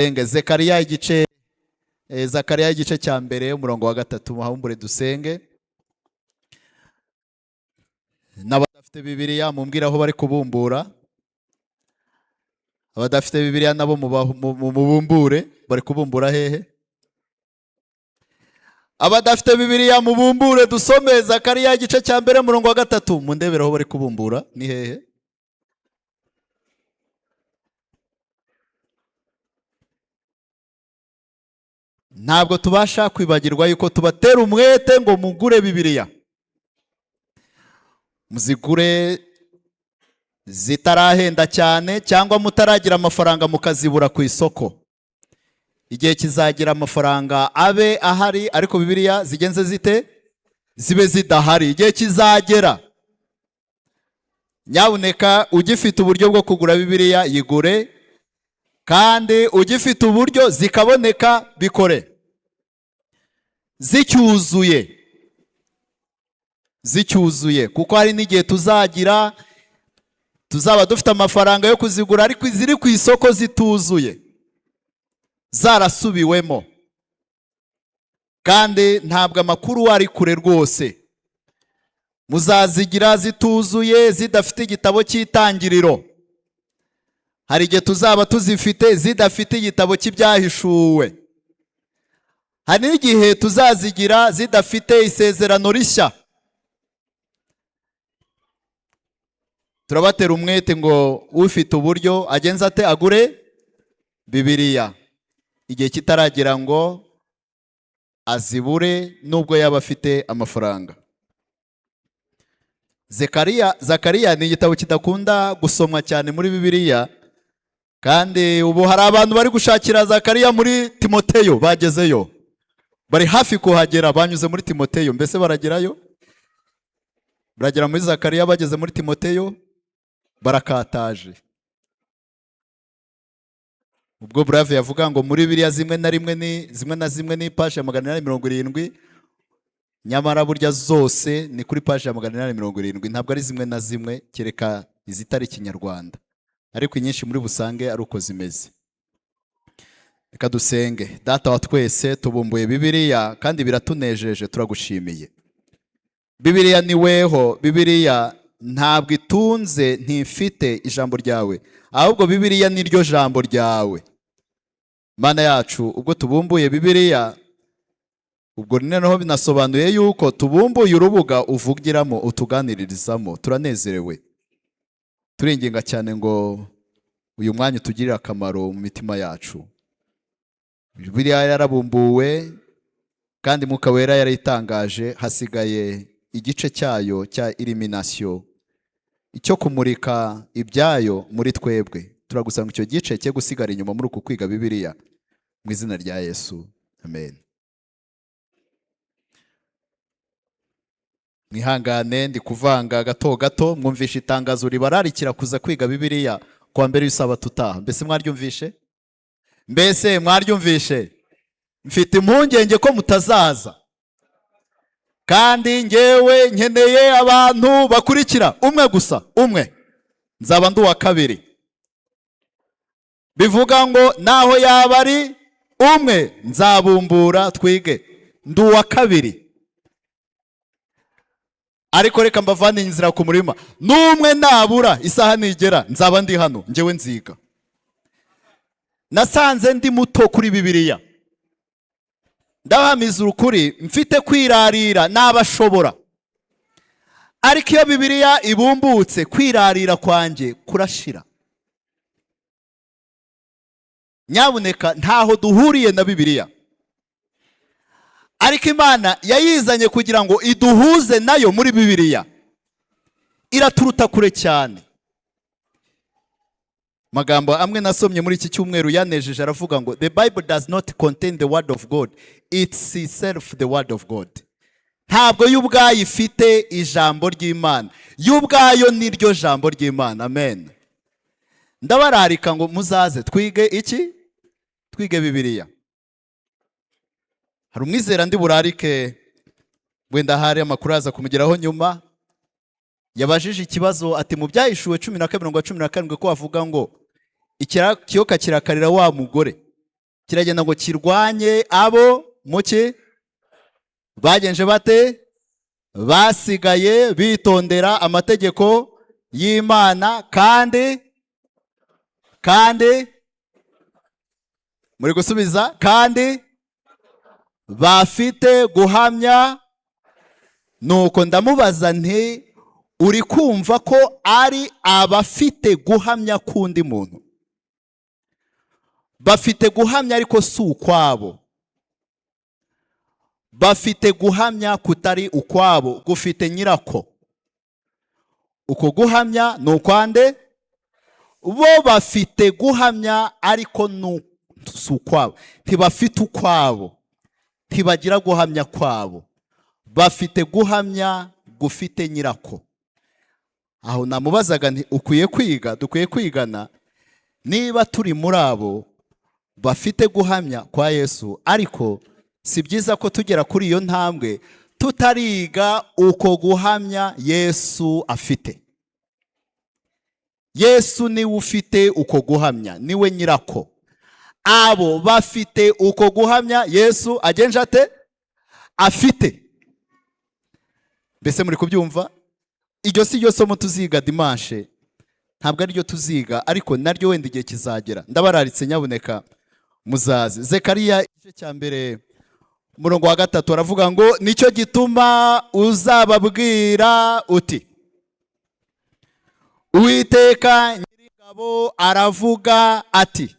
Dusenge. Zekariya igice Zakariya igice cya mbere, umurongo wa 3. Muhabumbure dusenge. N'abadafite Bibiliya mumbwire aho bari kubumbura. Abadafite Bibiliya nabo mubumbure. Bari kubumbura hehe? Abadafite Bibiliya mubumbure dusome Zakariya igice cya mbere, umurongo wa 3. Mundebere aho bari kubumbura ni hehe? Ntabwo tubasha kwibagirwa yuko tubatera umwete ngo mugure Bibiliya, muzigure zitarahenda cyane cyangwa mutaragira amafaranga mukazibura ku isoko. Igihe kizagira amafaranga abe ahari, ariko Bibiliya zigenze zite? Zibe zidahari. Igihe kizagera, nyabuneka ugifite uburyo bwo kugura Bibiliya yigure, kandi ugifite uburyo zikaboneka bikore zicyuzuye, zicyuzuye, kuko hari n'igihe tuzaba dufite amafaranga yo kuzigura ariko iziri ku isoko zituzuye, zarasubiwemo, kandi ntabwo amakuru ari kure rwose. Muzazigira zituzuye, zidafite igitabo cy'itangiriro. Hari igihe tuzaba tuzifite zidafite igitabo cy'ibyahishuwe. Hari n'igihe tuzazigira zidafite isezerano rishya. Turabatera umwete ngo ufite uburyo agenze ate? Agure Bibiliya igihe kitaragira ngo azibure, nubwo yaba afite amafaranga. Zakariya ni igitabo kidakunda gusomwa cyane muri Bibiliya, kandi ubu hari abantu bari gushakira Zakariya muri Timoteyo, bagezeyo, bari hafi kuhagera, banyuze muri Timoteyo, mbese baragerayo, baragera muri Zakariya, bageze muri Timoteyo barakataje. Ubwo Brave yavuga ngo muri Bibiliya zimwe na rimwe ni zimwe na zimwe ni paje ya 870, nyamara burya zose ni kuri paje ya 870, ntabwo ari zimwe na zimwe, kereka izitari Ikinyarwanda, ariko inyinshi muri busange ari uko zimeze. Reka dusenge. Data wa twese, tubumbuye Bibiliya kandi biratunejeje, turagushimiye. Bibiliya ni weho, Bibiliya ntabwo itunze, ntifite ijambo ryawe, ahubwo Bibiliya ni ryo jambo ryawe. Mana yacu, ubwo tubumbuye Bibiliya, ubwo noneho binasobanuye yuko tubumbuye urubuga uvugiramo, utuganiririzamo. Turanezerewe, turinginga cyane ngo uyu mwanya utugirire akamaro mu mitima yacu. Bibiliya yarabumbuwe kandi Mwuka Wera yarayitangaje, hasigaye igice cyayo cya illumination, icyo kumurika ibyayo muri twebwe. Turagusanga icyo gice cye gusigara inyuma muri uku kwiga Bibiliya, mu izina rya Yesu, amen. Mwihangane ndi kuvanga gato gato, mwumvishe itangazo ribararikira kuza kwiga Bibiliya kuwa mbere w'isabato utaha. Mbese mwaryumvishe? Mbese mwaryumvishe? Mfite impungenge ko mutazaza, kandi ngewe nkeneye abantu bakurikira umwe gusa, umwe, nzaba ndi uwa kabiri. Bivuga ngo naho yaba ari umwe nzabumbura twige, ndi uwa kabiri. Ariko reka mbavane inzira ku murima, n'umwe nabura isaha nigera nzaba ndi hano, ngewe nziga. Nasanze ndi muto kuri Bibiliya, ndabahamiza ukuri, mfite kwirarira n'abashobora, ariko iyo Bibiliya ibumbutse kwirarira kwanjye kurashira. Nyabuneka ntaho duhuriye na Bibiliya, ariko Imana yayizanye kugira ngo iduhuze nayo muri Bibiliya. Iraturuta kure cyane. Magambo amwe nasomye muri iki cyumweru yanejeje, aravuga ngo the Bible does not contain the word of God, it's itself the word of God. Ntabwo yo ubwayo ifite ijambo ry'Imana, yo ubwayo ni ryo jambo ry'Imana. Amen. Ndabararika ngo muzaze twige iki? Twige Bibiliya. Hari umwizera ndi burarike, wenda hari amakuru aza kumugeraho nyuma, yabajije ikibazo ati mu byahishuwe 12:17 ko bavuga ngo ikiyoka kirakarira wa mugore. Kiragenda ngo kirwanye abo muki bagenje bate? Basigaye bitondera amategeko y'Imana kandi muri gusubiza, kandi bafite guhamya. Nuko ndamubaza nti: "Uri kumva ko ari abafite guhamya k'undi muntu?" Bafite guhamya, ariko si ukwabo. Bafite guhamya kutari ukwabo, gufite nyirako. Uko guhamya ni ukwande? Bo bafite guhamya, ariko si ukwabo. Ntibafite ukwabo, ntibagira guhamya kwabo, bafite guhamya gufite nyirako. Aho namubazaga nti: "Ukwiye kwiga, dukwiye kwigana niba turi muri abo bafite guhamya kwa Yesu, ariko si byiza ko tugera kuri iyo ntambwe tutariga uko guhamya Yesu afite." Yesu niwe ufite uko guhamya, niwe nyirako. Abo bafite uko guhamya Yesu agenje ate? Afite. Mbese muri kubyumva? Iryo si ryo somo tuziga dimanche, ntabwo ariryo tuziga, ariko naryo wenda igihe kizagera. Ndabararitse, nyabuneka muzaze. Zekariya igice cya 1, umurongo wa 3, aravuga ngo: "Nicyo gituma uzababwira uti: Uwiteka Nyiringabo aravuga ati."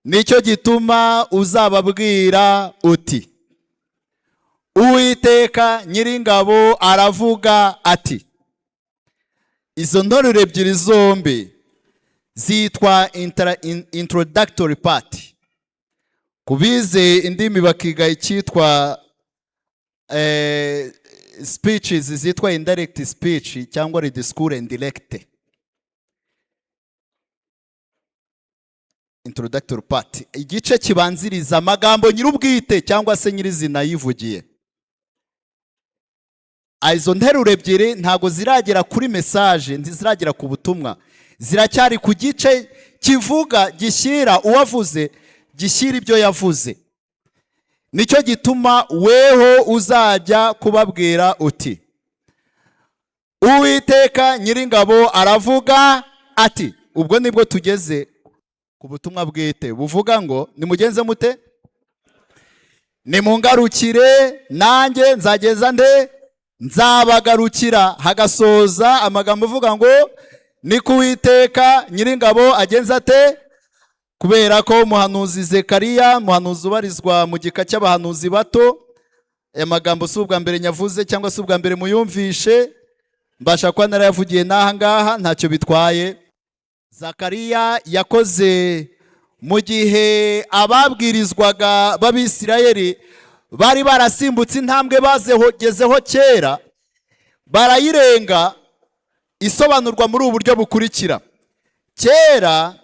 Nicyo gituma uzababwira uti: "Uwiteka Nyiringabo aravuga ati." Izo nteruro ebyiri zombi zitwa introductory part. Ku bize indimi bakiga icyitwa speeches, zitwa indirect speech cyangwa le discours indirect. Introductory part, igice kibanziriza amagambo nyir'ubwite cyangwa se nyirizina yivugiye. Izo nteruro ebyiri ntabwo ziragera kuri message, ntiziragera ku butumwa, ziracyari ku gice kivuga, gishyira uwavuze, gishyira ibyo yavuze. "Nicyo gituma weho uzajya kubabwira uti: Uwiteka Nyiringabo aravuga ati." Ubwo nibwo tugeze ku butumwa bwite buvuga ngo: "Nimugenze mute? Nimungarukire, nanjye nzageza nde? Nzabagarukira." Hagasoza amagambo avuga ngo: "Ni ku Uwiteka Nyiringabo agenza ate?" Kubera ko umuhanuzi Zekariya, umuhanuzi ubarizwa mu gika cy'abahanuzi bato, aya magambo si ubwa mbere nyavuze cyangwa se ubwa mbere muyumvishe, mbasha kuba narayavugiye n'aha ngaha, ntacyo bitwaye. Zakariya yakoze mu gihe ababwirizwaga b'Abisirayeli bari barasimbutse intambwe bazegezeho kera, barayirenga. Isobanurwa muri ubu buryo bukurikira: kera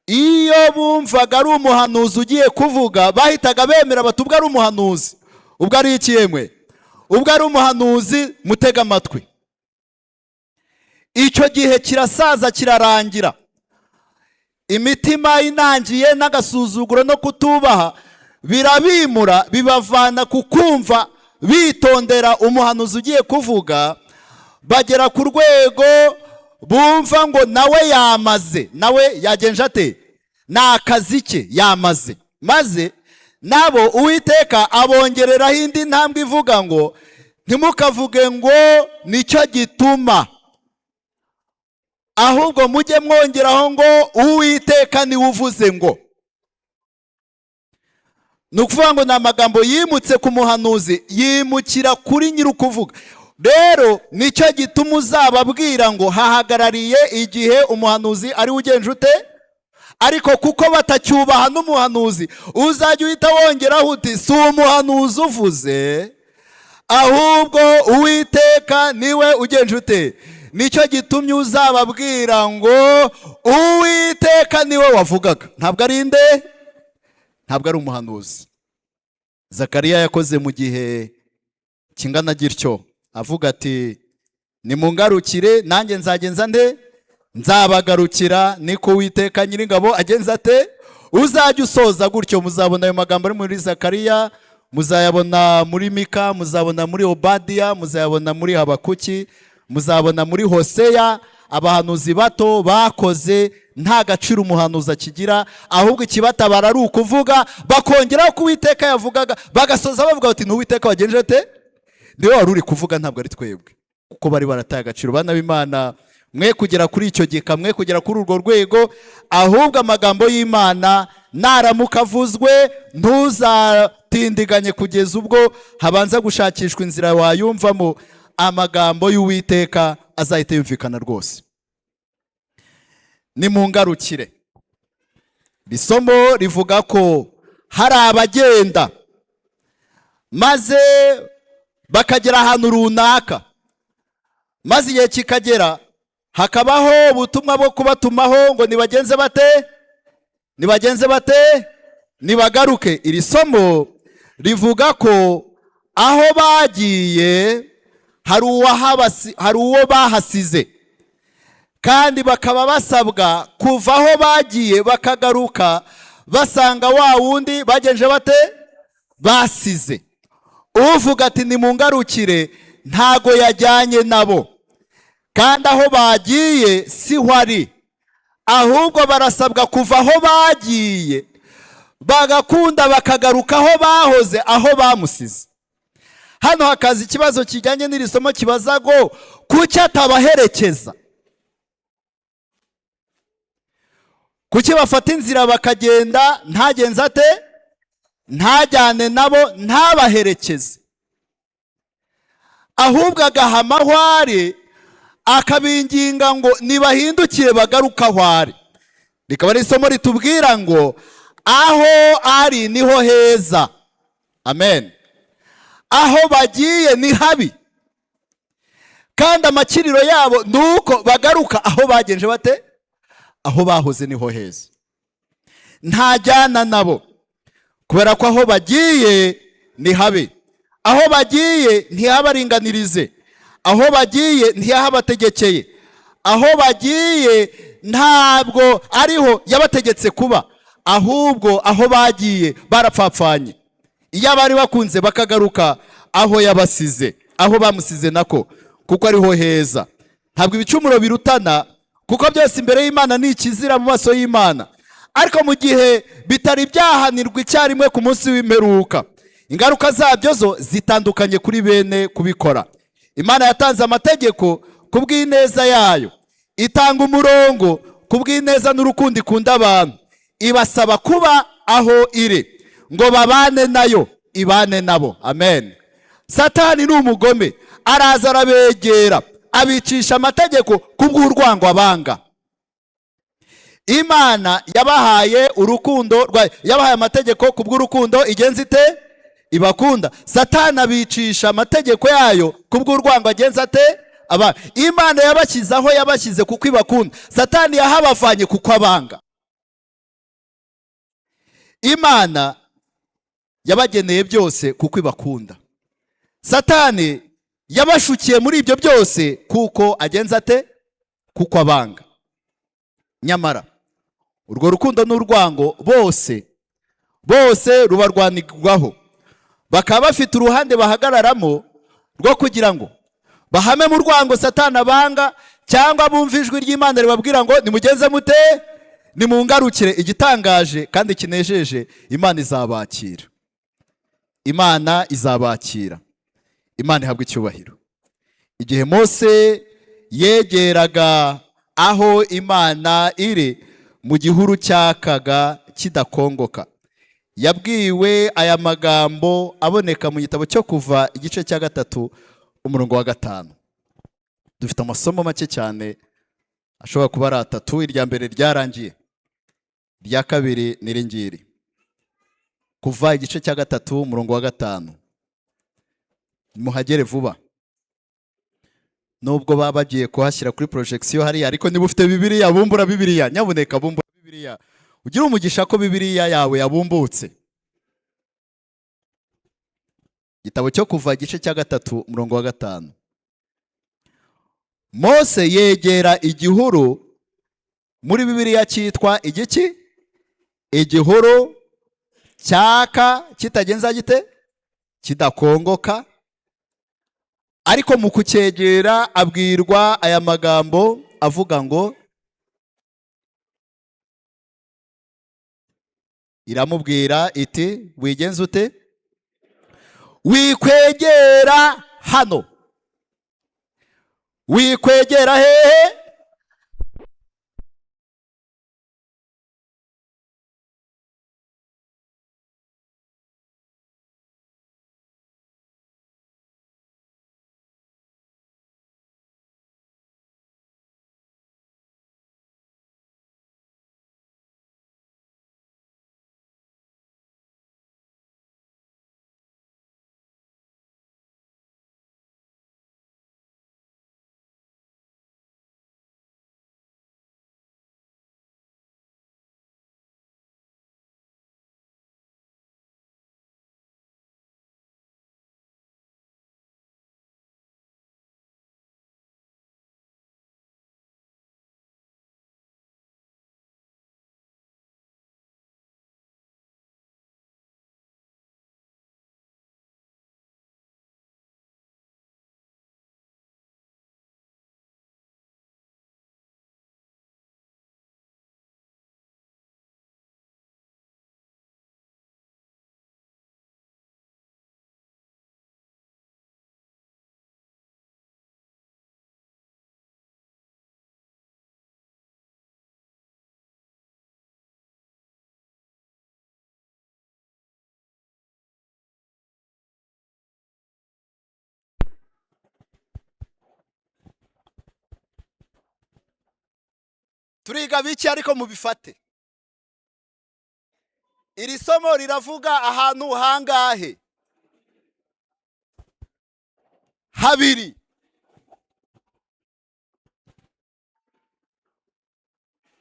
iyo bumvaga ari umuhanuzi ugiye kuvuga, bahitaga bemera bati: "Ubwo ari umuhanuzi, ubwo ari iki yemwe? Ubwo ari umuhanuzi, mutega amatwi." Icyo gihe kirasaza, kirarangira. Imitima inangiye n'agasuzuguro no kutubaha birabimura, bibavana ku kumva bitondera umuhanuzi ugiye kuvuga, bagera ku rwego bumva ngo nawe yamaze, nawe yagenje ate? Ni akazi ke, yamaze. Maze nabo Uwiteka abongereraho indi ntambwe ivuga ngo: "Ntimukavuge ngo 'Nicyo gituma', ahubwo mujye mwongeraho ngo 'Uwiteka niwe uvuze ngo.'" Ni ukuvuga ngo ni amagambo yimutse ku muhanuzi, yimukira kuri nyir'ukuvuga. Rero nicyo gituma uzababwira ngo hahagarariye igihe umuhanuzi ari we ugenje ute? Ariko kuko batacyubaha n'umuhanuzi, uzajya uhita wongeraho uti: "Si umuhanuzi uvuze, ahubwo Uwiteka niwe ugenje ute? Nicyo gitumye uzababwira ngo Uwiteka niwe wavugaga." Ntabwo ari nde? Ntabwo ari umuhanuzi. Zakariya yakoze mu gihe kingana gityo, avuga ati: "Nimungarukire, nanjye nzagenza nde? Nzabagarukira, niko Uwiteka Nyiringabo agenza ate?" Uzajya usoza gutyo. Muzabona ayo magambo ari muri Zakariya, muzayabona muri Mika, muzabona muri Obadiya, muzayabona muri Habakuki, muzabona muri Hoseya. Abahanuzi bato bakoze nta gaciro umuhanuzi akigira, ahubwo ikibatabara ari ukuvuga, bakongeraho ko Uwiteka yavugaga, bagasoza bavuga bati: "Ni Uwiteka wagenje ate? Niwe wari uri kuvuga, ntabwo ari twebwe," kuko bari barataye agaciro. Bana b'Imana, mwe kugera kuri icyo gika, mwe kugera kuri urwo rwego, ahubwo amagambo y'Imana naramuka avuzwe, ntuzatindiganye kugeza ubwo habanza gushakishwa inzira wayumvamo. Amagambo y'Uwiteka azahita yumvikana rwose. Nimungarukire. Iri somo rivuga ko hari abagenda maze bakagera ahantu runaka, maze igihe kikagera hakabaho ubutumwa bwo kubatumaho ngo nibagenze bate? Nibagenze bate? Nibagaruke. Iri somo rivuga ko aho bagiye hari uwo bahasize, kandi bakaba basabwa kuva aho bagiye bakagaruka basanga wa wundi bagenje bate? Basize. Uvuga ati: "Nimungarukire," ntago yajyanye nabo, kandi aho bagiye siho ari, ahubwo barasabwa kuva aho bagiye bagakunda bakagaruka aho bahoze, aho bamusize. Hano hakaza ikibazo kijyanye n'iri somo kibaza ngo: kuki atabaherekeza? Kuki bafata inzira bakagenda ntagenze ate? Ntajyane nabo, ntabaherekeze, ahubwo agahama aho ari, akabinginga ngo nibahindukire bagaruke aho ari? Rikaba ari isomo ritubwira ngo aho ari niho heza, amen. Aho bagiye ni habi, kandi amakiriro yabo ni uko bagaruka aho bagenje bate? Aho bahoze niho heza. Ntajyana nabo kubera ko aho bagiye ni habi, aho bagiye ntihabaringanirize, aho bagiye ntihabategekeye, aho bagiye ntabwo ariho yabategetse kuba, ahubwo aho bagiye barapfapfanye. Iyo abari bakunze bakagaruka aho yabasize, aho bamusize nako, kuko ariho heza. Ntabwo ibicumuro birutana, kuko byose imbere y'Imana ni ikizira mu maso y'Imana, ariko mu gihe bitari byahanirwa icyarimwe ku munsi w'imperuka, ingaruka zabyo zo zitandukanye kuri bene kubikora. Imana yatanze amategeko ku bw'ineza yayo, itanga umurongo ku bw'ineza n'urukundo ikunda abantu, ibasaba kuba aho iri ngo babane nayo, ibane nabo, amen. Satani ni umugome, araza arabegera, abicisha amategeko ku bw'urwango abanga. Imana yabahaye urukundo, yabahaye amategeko ku bw'urukundo igenza ite? Ibakunda. Satani abicisha amategeko yayo ku bw'urwango agenza ate? Aba Imana yabashyize aho yabashyize kuko ibakunda, Satani yahabavanye kuko abanga. Imana yabageneye byose kuko ibakunda, Satani yabashukiye muri ibyo byose kuko agenza ate? Kuko abanga. Nyamara urwo rukundo n'urwango bose bose rubarwanirwaho, bakaba bafite uruhande bahagararamo rwo kugira ngo bahame mu rwango Satani abanga, cyangwa bumve ijwi ry'Imana ribabwira ngo: "Nimugenze mute? Nimungarukire." Igitangaje kandi kinejeje, Imana izabakira, Imana izabakira. Imana ihabwa icyubahiro. Igihe Mose yegeraga aho Imana iri mu gihuru cyakaga kidakongoka, yabwiwe aya magambo aboneka mu gitabo cyo Kuva, igice cya 3, umurongo wa 5. Dufite amasomo make cyane, ashobora kuba ari atatu. Irya mbere ryarangiye, irya kabiri ni iri ngiri. Kuva igice cya 3, umurongo wa 5. Muhagere vuba, nubwo baba bagiye kuhashyira kuri projection hariya, ariko niba ufite Bibiliya, bumbura Bibiliya. Nyabuneka bumbura Bibiliya, ugire umugisha ko Bibiliya yawe yabumbutse. Igitabo cyo Kuva, igice cya 3, umurongo wa 5. Mose yegera igihuru, muri Bibiliya cyitwa igiki? Igihuru cyaka kitagenza gite? Kidakongoka. Ariko mu kucyegera abwirwa aya magambo avuga ngo, iramubwira iti wigenze ute? Wikwegera hano. Wikwegera hehe? Turiga biki ariko mubifate. Iri somo riravuga ahantu hangahe? Habiri.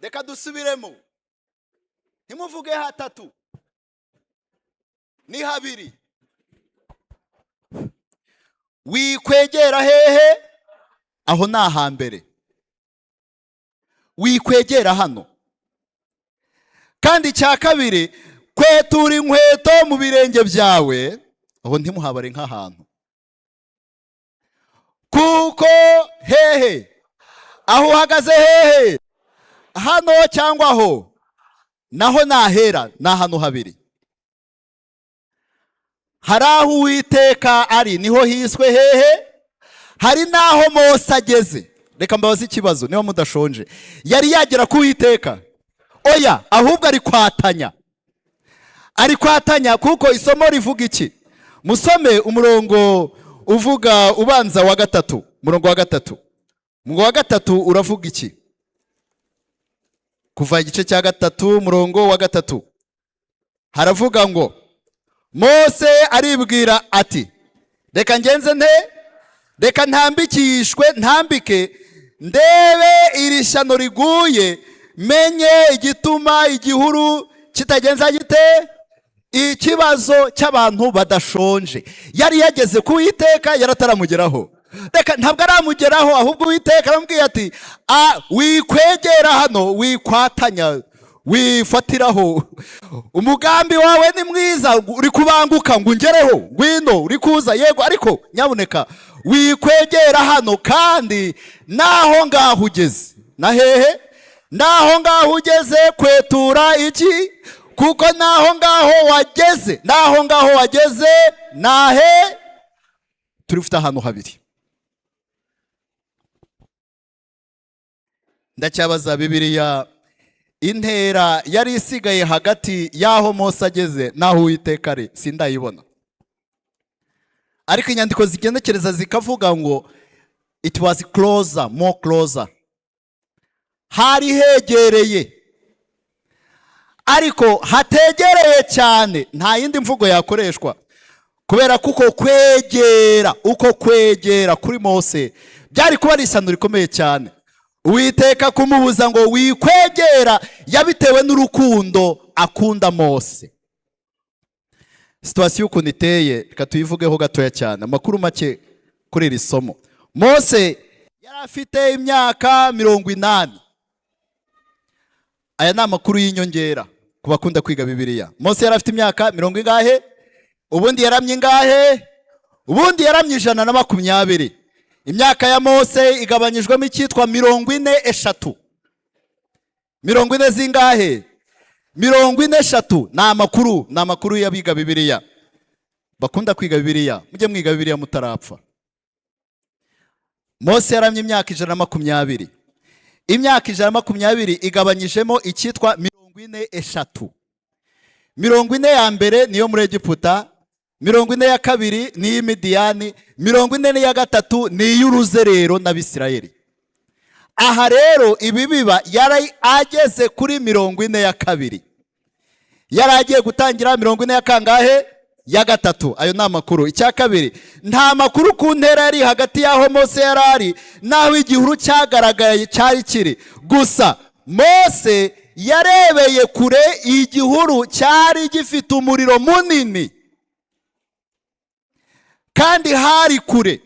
Reka dusubiremo. Ntimuvuge hatatu. Ni habiri. Wikwegera hehe? Aho ni ahambere. Wikwegera hano. Kandi icya kabiri, kwetura inkweto mu birenge byawe, aho ntimuhabare nk'ahantu. Kuko hehe? Aho uhagaze hehe? Hano cyangwa aho? Naho nahera, ni ahantu habiri. Hari aho Uwiteka ari, niho hiswe hehe? Hari n'aho Mose ageze. Reka mbabaze ikibazo niba mudashonje. Yari yagera ku Uwiteka? Oya, ahubwo ari kwatanya. Ari kwatanya kuko isomo rivuga iki? Musome umurongo uvuga ubanza wa gatatu. Umurongo wa gatatu. Umurongo wa gatatu uravuga iki? Kuva igice cya gatatu umurongo wa gatatu. Haravuga ngo Mose aribwira ati reka ngenze nte, reka ntambikishwe, ntambike ndebe iri shyano riguye, menye igituma igihuru kitagenza gite. Ikibazo cy'abantu badashonje. Yari yageze ku Uwiteka, yarataramugeraho. Reka ntabwo aramugeraho, ahubwo Uwiteka aramubwiye ati wikwegera hano, wikwatanya, wifatiraho. Umugambi wawe ni mwiza, uri kubanguka ngo ungereho, ngwino, uri kuza, yego, ariko nyabuneka wikwegera hano. Kandi naho ngaho ugeze, na hehe? Naho ngaho ugeze kwetura iki? Kuko naho ngaho wageze, naho ngaho wageze nahe? Turi ufite ahantu habiri. Ndacyabaza Bibiliya, intera yari isigaye hagati y'aho Mose ageze n'aho Uwiteka ari, sindayibona. Ariko inyandiko zigendekereza zikavuga ngo it was closer, more closer. Hari hegereye, ariko hategereye cyane. Nta yindi mvugo yakoreshwa, kubera kuko kwegera, uko kwegera kuri Mose byari kuba ari ishyano rikomeye cyane. Uwiteka kumubuza ngo wikwegera yabitewe n'urukundo akunda Mose. Situation ukuntu iteye, reka tuyivugeho gatoya cyane, amakuru make kuri iri somo. Mose yari afite imyaka 80. Aya ni amakuru y'inyongera. Ku bakunda kwiga Bibiliya, Mose yari afite imyaka mirongo ingahe? Ubundi yaramye ingahe? Ubundi yaramye 120. Imyaka ya Mose igabanyijwemo icyitwa 43. 40 zingahe? 43. Ni amakuru, ni amakuru y'abiga Bibiliya, bakunda kwiga Bibiliya. Mujye mwiga Bibiliya mutarapfa. Mose yaramye imyaka 120. Imyaka 120 igabanyijemo icyitwa 43. 40 ya mbere niyo muri Egiputa, 40 ya kabiri ni iy'Imidiyani, 40 ya gatatu ni iy'uruzerero n'Abisirayeli. Aha rero ibi biba yari ageze kuri 40 ya kabiri, yari agiye gutangira 40 ya kangahe? Ya gatatu. Ayo ni amakuru. Icya kabiri, nta makuru ku ntera yari hagati y'aho Mose yari ari n'aho igihuru cyagaragaye cyari kiri. Gusa Mose yarebeye kure igihuru cyari gifite umuriro munini kandi hari kure,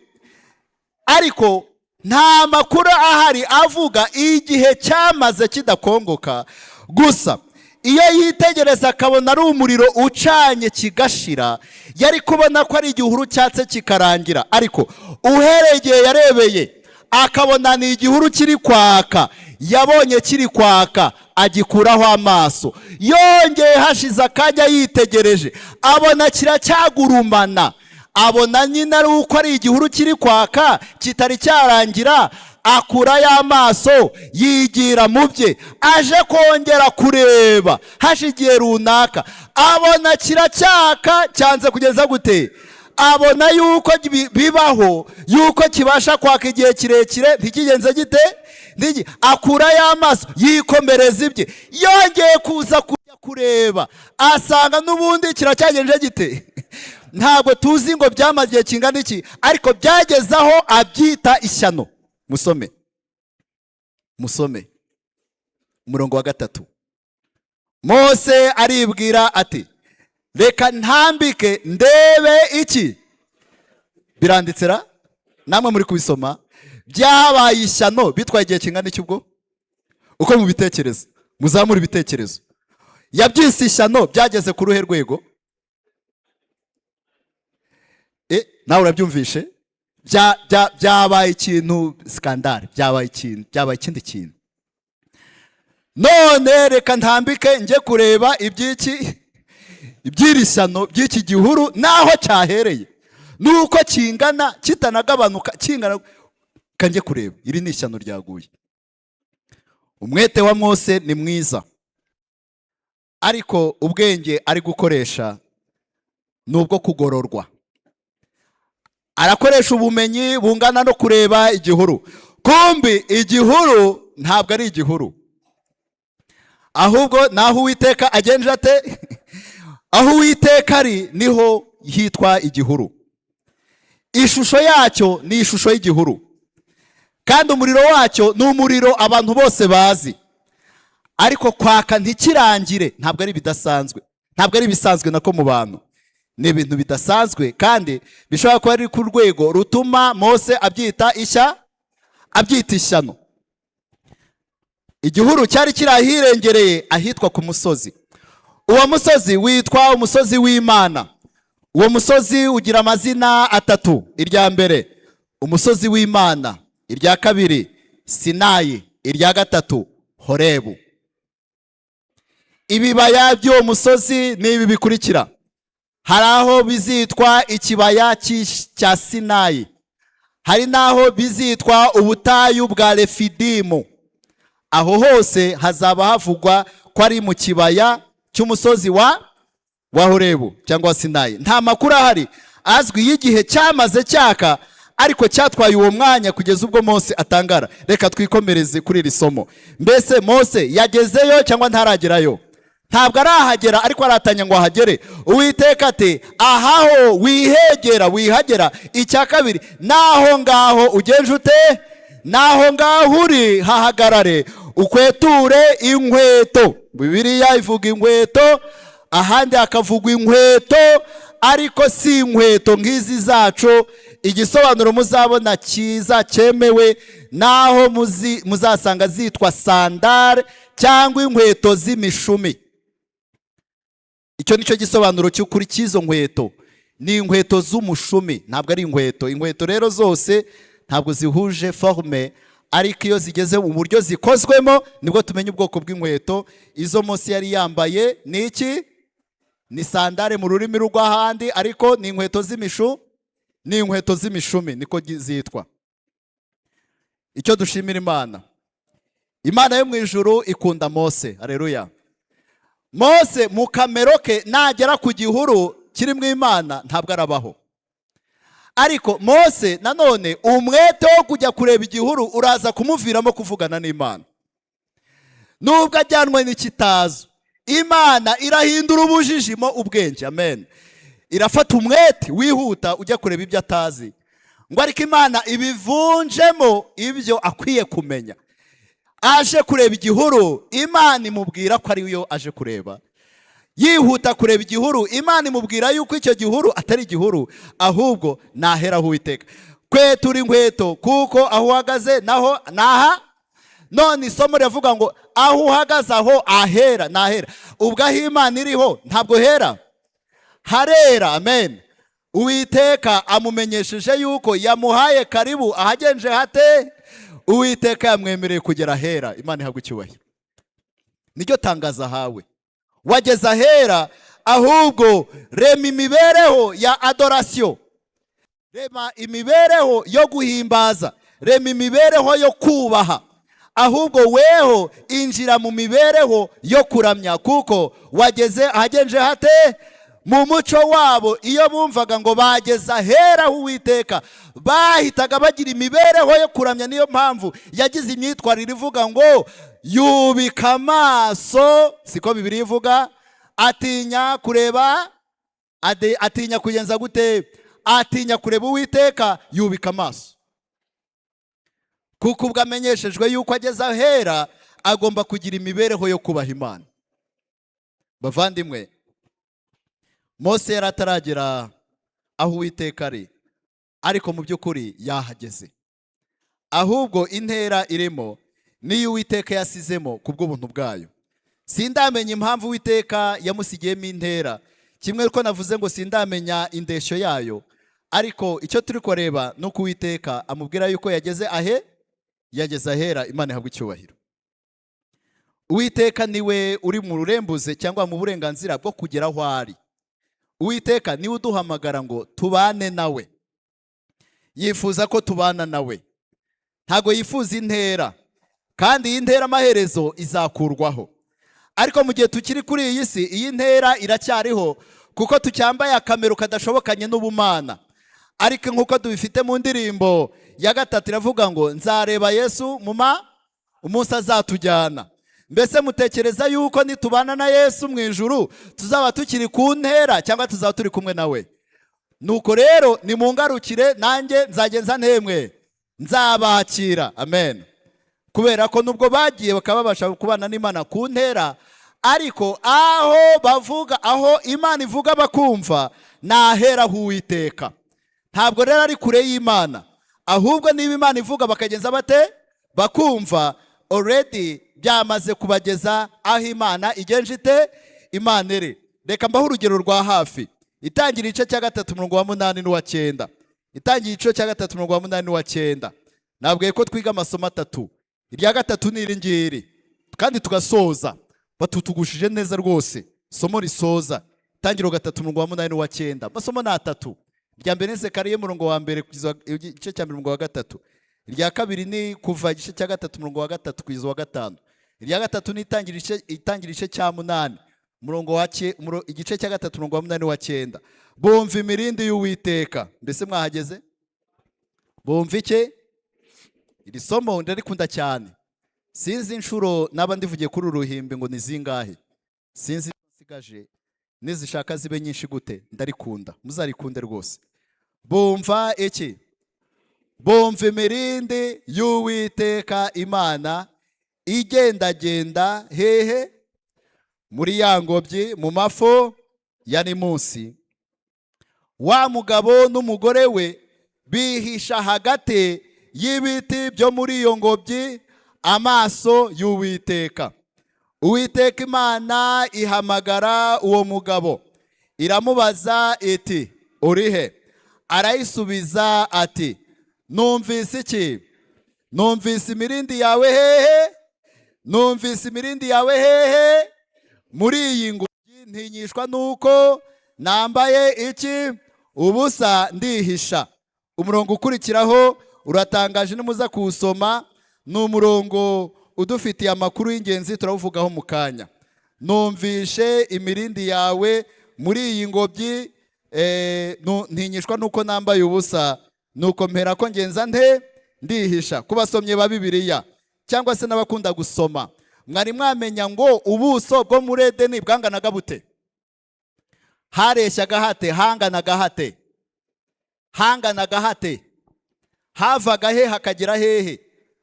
ariko nta makuru ahari avuga igihe cyamaze kidakongoka. Gusa iyo yitegereza akabona ari umuriro ucanye kigashira, yari kubona ko ari igihuru cyatse kikarangira. Ariko uhereye igihe yarebeye akabona ni igihuru kiri kwaka, yabonye kiri kwaka agikuraho amaso. Yongeye hashize akanya yitegereje, abona kiracyagurumana, abona nyine ari uko ari igihuru kiri kwaka kitari cyarangira, akurayo amaso yigira mu bye. Aje kongera kureba hashize igihe runaka, abona kiracyaka, cyanze kugeza gute? Abona yuko bibaho yuko kibasha kwaka igihe kirekire ntikigenze gite? Akurayo amaso yikomereza ibye. Yongeye kuza kujya kureba, asanga n'ubundi kiracyagenje gite? Ntabwo tuzi ngo byamaze igihe kingana iki, ariko byageze aho abyita ishyano. Musome, musome umurongo wa 3. Mose aribwira ati: "Reka ntambike ndebe iki." Biranditse ra, namwe muri kubisoma. Byabaye ishyano bitwaye igihe kingana iki? Ubwo uko mubitekereza, muzamura ibitekerezo. Yabyise ishyano byageze ku ruhe rwego? Nawe urabyumvishe, byabaye ikintu scandale, byabaye ikintu, byabaye ikindi kintu. None reka ntambike njye kureba iby'iki, iby'iri shyano, by'iki gihuru, n'aho cyahereye nuko kingana kitanagabanuka, kingana. Kanjye kureba, iri ni ishyano ryaguye. Umwete wa Mose ni mwiza, ariko ubwenge ari gukoresha ni ubwo kugororwa. Arakoresha ubumenyi bungana no kureba igihuru. Kumbi igihuru ntabwo ari igihuru, ahubwo naho Uwiteka agenje ate? Aho Uwiteka ari niho hitwa igihuru. Ishusho yacyo ni ishusho y'igihuru, kandi umuriro wacyo ni umuriro abantu bose bazi. Ariko kwaka ntikirangire ntabwo ari ibidasanzwe, ntabwo ari ibisanzwe nako mu bantu. Ni ibintu bidasanzwe kandi bishobora kuba ari ku rwego rutuma Mose abyita ishya, abyita ishyano. Igihuru cyari kiri ahirengereye ahitwa ku musozi. Uwo musozi witwa umusozi w'Imana. Uwo musozi ugira amazina atatu: irya mbere umusozi w'Imana, irya kabiri Sinayi, irya gatatu Horebu. Ibibaya by'uwo musozi ni ibi bikurikira: hari aho bizitwa ikibaya cya Sinayi, hari n'aho bizitwa ubutayu bwa Refidimu. Aho hose hazaba havugwa ko ari mu kibaya cy'umusozi wa Horebu cyangwa Sinayi. Nta makuru ahari azwi y'igihe cyamaze cyaka, ariko cyatwaye uwo mwanya kugeza ubwo Mose atangara. Reka twikomereze kuri iri somo. Mbese Mose yagezeyo cyangwa ntaragerayo? Ntabwo arahagera, ariko aratanya ngo ahagere. Uwiteka ati: "Ahaho wihegera, wihagera. Icya kabiri, naho ngaho ugenje ute? Naho ngaho uri hahagarare, ukweture inkweto." Bibiliya ivuga inkweto, ahandi hakavugwa inkweto, ariko si inkweto nk'izi zacu. Igisobanuro muzabona cyiza cyemewe naho muzasanga zitwa sandale cyangwa inkweto z'imishumi. Icyo nicyo gisobanuro cy'ukuri cy'izo nkweto. Ni inkweto z'umushumi, ntabwo ari inkweto. Inkweto rero zose ntabwo zihuje forme, ariko iyo zigeze mu buryo zikozwemo nibwo tumenya ubwoko bw'inkweto. Izo Mose yari yambaye ni iki? Ni sandale mu rurimi rw'ahandi, ariko ni inkweto z'imishu, ni inkweto z'imishumi, niko zitwa. Icyo dushimira Imana, Imana yo mu ijuru ikunda Mose. Areruya. Mose mu kamero ke nagera ku gihuru kirimo Imana ntabwo arabaho. Ariko Mose nanone umwete wo kujya kureba igihuru uraza kumuviramo kuvugana n'Imana. Nubwo ajyanwe n'ikitazo, Imana irahindura ubujiji mo ubwenge. Amen. Irafata umwete wihuta ujya kureba ibyo atazi, ngo ariko Imana ibivunjemo ibyo akwiye kumenya. Aje kureba igihuru, Imana imubwira ko ariyo aje kureba. Yihuta kureba igihuru, Imana imubwira yuko icyo gihuru atari igihuru, ahubwo nahera Uwiteka. Kwetura inkweto, kuko aho uhagaze naho naha. None isomo riravuga ngo aho uhagaze aho ahera nahera. Ubwo aho Imana iriho ntabwo hera, harera. Amen. Uwiteka amumenyesheje yuko yamuhaye karibu ahagenje hate. Uwiteka yamwemereye kugera ahera. Imana ihabwa icyubahiro. Niryo tangazo ahawe: wageze ahera. Ahubwo rema imibereho ya adoration, rema imibereho yo guhimbaza, rema imibereho yo kubaha. Ahubwo weho injira mu mibereho yo kuramya, kuko wageze ahagenje hate. Mu muco wabo, iyo bumvaga ngo bageze ahera h'Uwiteka, bahitaga bagira imibereho yo kuramya. Niyo mpamvu yagize imyitwarire ivuga ngo yubika amaso, siko Bibiliya ivuga? Atinya kureba, atinya kugenza gute? Atinya kureba Uwiteka, yubika amaso, kuko ubwo amenyeshejwe yuko ageze ahera, agomba kugira imibereho yo kubaha Imana. Bavandimwe, Mose yari ataragera aho Uwiteka ari, ariko mu by'ukuri yahageze. Ahubwo intera irimo niyo Uwiteka yasizemo ku bw'ubuntu bwayo. Sindamenya impamvu Uwiteka yamusigiyemo intera, kimwe ko navuze ngo sindamenya indeshyo yayo. Ariko icyo turi kureba ni uko Uwiteka amubwira yuko yageze ahe, yageze ahera. Imana ihabwa icyubahiro. Uwiteka niwe uri mu rurembuze cyangwa mu burenganzira bwo kugera aho ari. Uwiteka niwe uduhamagara ngo tubane nawe. Yifuza ko tubana nawe, ntabwo yifuza intera. Kandi iyi ntera amaherezo izakurwaho, ariko mu gihe tukiri kuri iyi si, iyi ntera iracyariho, kuko tucyambaye akamero kadashobokanye n'ubumana. Ariko nk'uko tubifite mu ndirimbo ya gatatu, iravuga ngo nzareba Yesu muma umunsi azatujyana. Mbese mutekereza yuko nitubana na Yesu mu ijuru tuzaba tukiri ku ntera, cyangwa tuzaba turi kumwe nawe? Nuko rero nimungarukire, nanjye nzagenza ntemwe, nzabakira. Amen. Kubera ko nubwo bagiye bakaba babasha kubana n'Imana ku ntera, ariko aho bavuga, aho Imana ivuga bakumva, nahera h'Uwiteka. Ntabwo rero ari kure y'Imana. Ahubwo niba Imana ivuga bakagenza bate? Bakumva. Already byamaze kubageza aho Imana igenje ite? Imana iri. Reka mbaho urugero rwa hafi. Itangira igice cya 3, umurongo wa 8 n'uwa 9. Itangira igice cya 3, umurongo wa 8 n'uwa 9. Nabwiye ko twiga amasomo atatu, irya gatatu ni iri ngiri, kandi tugasoza. Batutugushije neza rwose. Isomo risoza, Itangiro 3, umurongo wa 8 n'uwa 9. Amasomo ni atatu. Irya mbere ni Zekariya, umurongo wa mbere kugeza igice cya mbere, umurongo wa 3. Irya kabiri ni Kuva igice cya 3, umurongo wa 3 kugeza uwa 5. Irya gatatu ni Itangira igice cya 8, umurongo wa igice cya 3, umurongo wa 8 wa 9. Bumva imirindi y'Uwiteka. Mbese mwahageze? Bumva iki? Iri somo ndarikunda cyane. Sinzi inshuro naba ndivugiye kuri uru ruhimbi ngo ni zingahe, sinzi nsigaje, nizishaka zibe nyinshi gute, ndarikunda, muzarikunde rwose. Bumva iki? Bumva imirindi y'Uwiteka Imana igendagenda hehe? Muri ya ngobyi, mu mafu ya Nimunsi. Wa mugabo n'umugore we bihisha hagati y'ibiti byo muri iyo ngobyi amaso y'Uwiteka. Uwiteka Imana ihamagara uwo mugabo, iramubaza iti: "Uri he?" Arayisubiza ati: "Numvise iki? Numvise imirindi yawe hehe? Numvise imirindi yawe hehe? Muri iyi ngobyi, ntinyishwa nuko nambaye iki? Ubusa, ndihisha." Umurongo ukurikiraho uratangaje, nimuza kuwusoma ni umurongo udufitiye amakuru y'ingenzi, turawuvugaho mu kanya. Numvishe imirindi yawe muri iyi ngobyi, ntinyishwa nuko nambaye ubusa, nuko mpera ko ngenza nte? Ndihisha. Ku basomyi ba Bibiliya cyangwa se n'abakunda gusoma, mwari mwamenya ngo ubuso bwo muri Edeni bwanganaga bute? Hareshyaga hate? Hanganaga hate? Hanganaga hate? Havaga he hakagera hehe?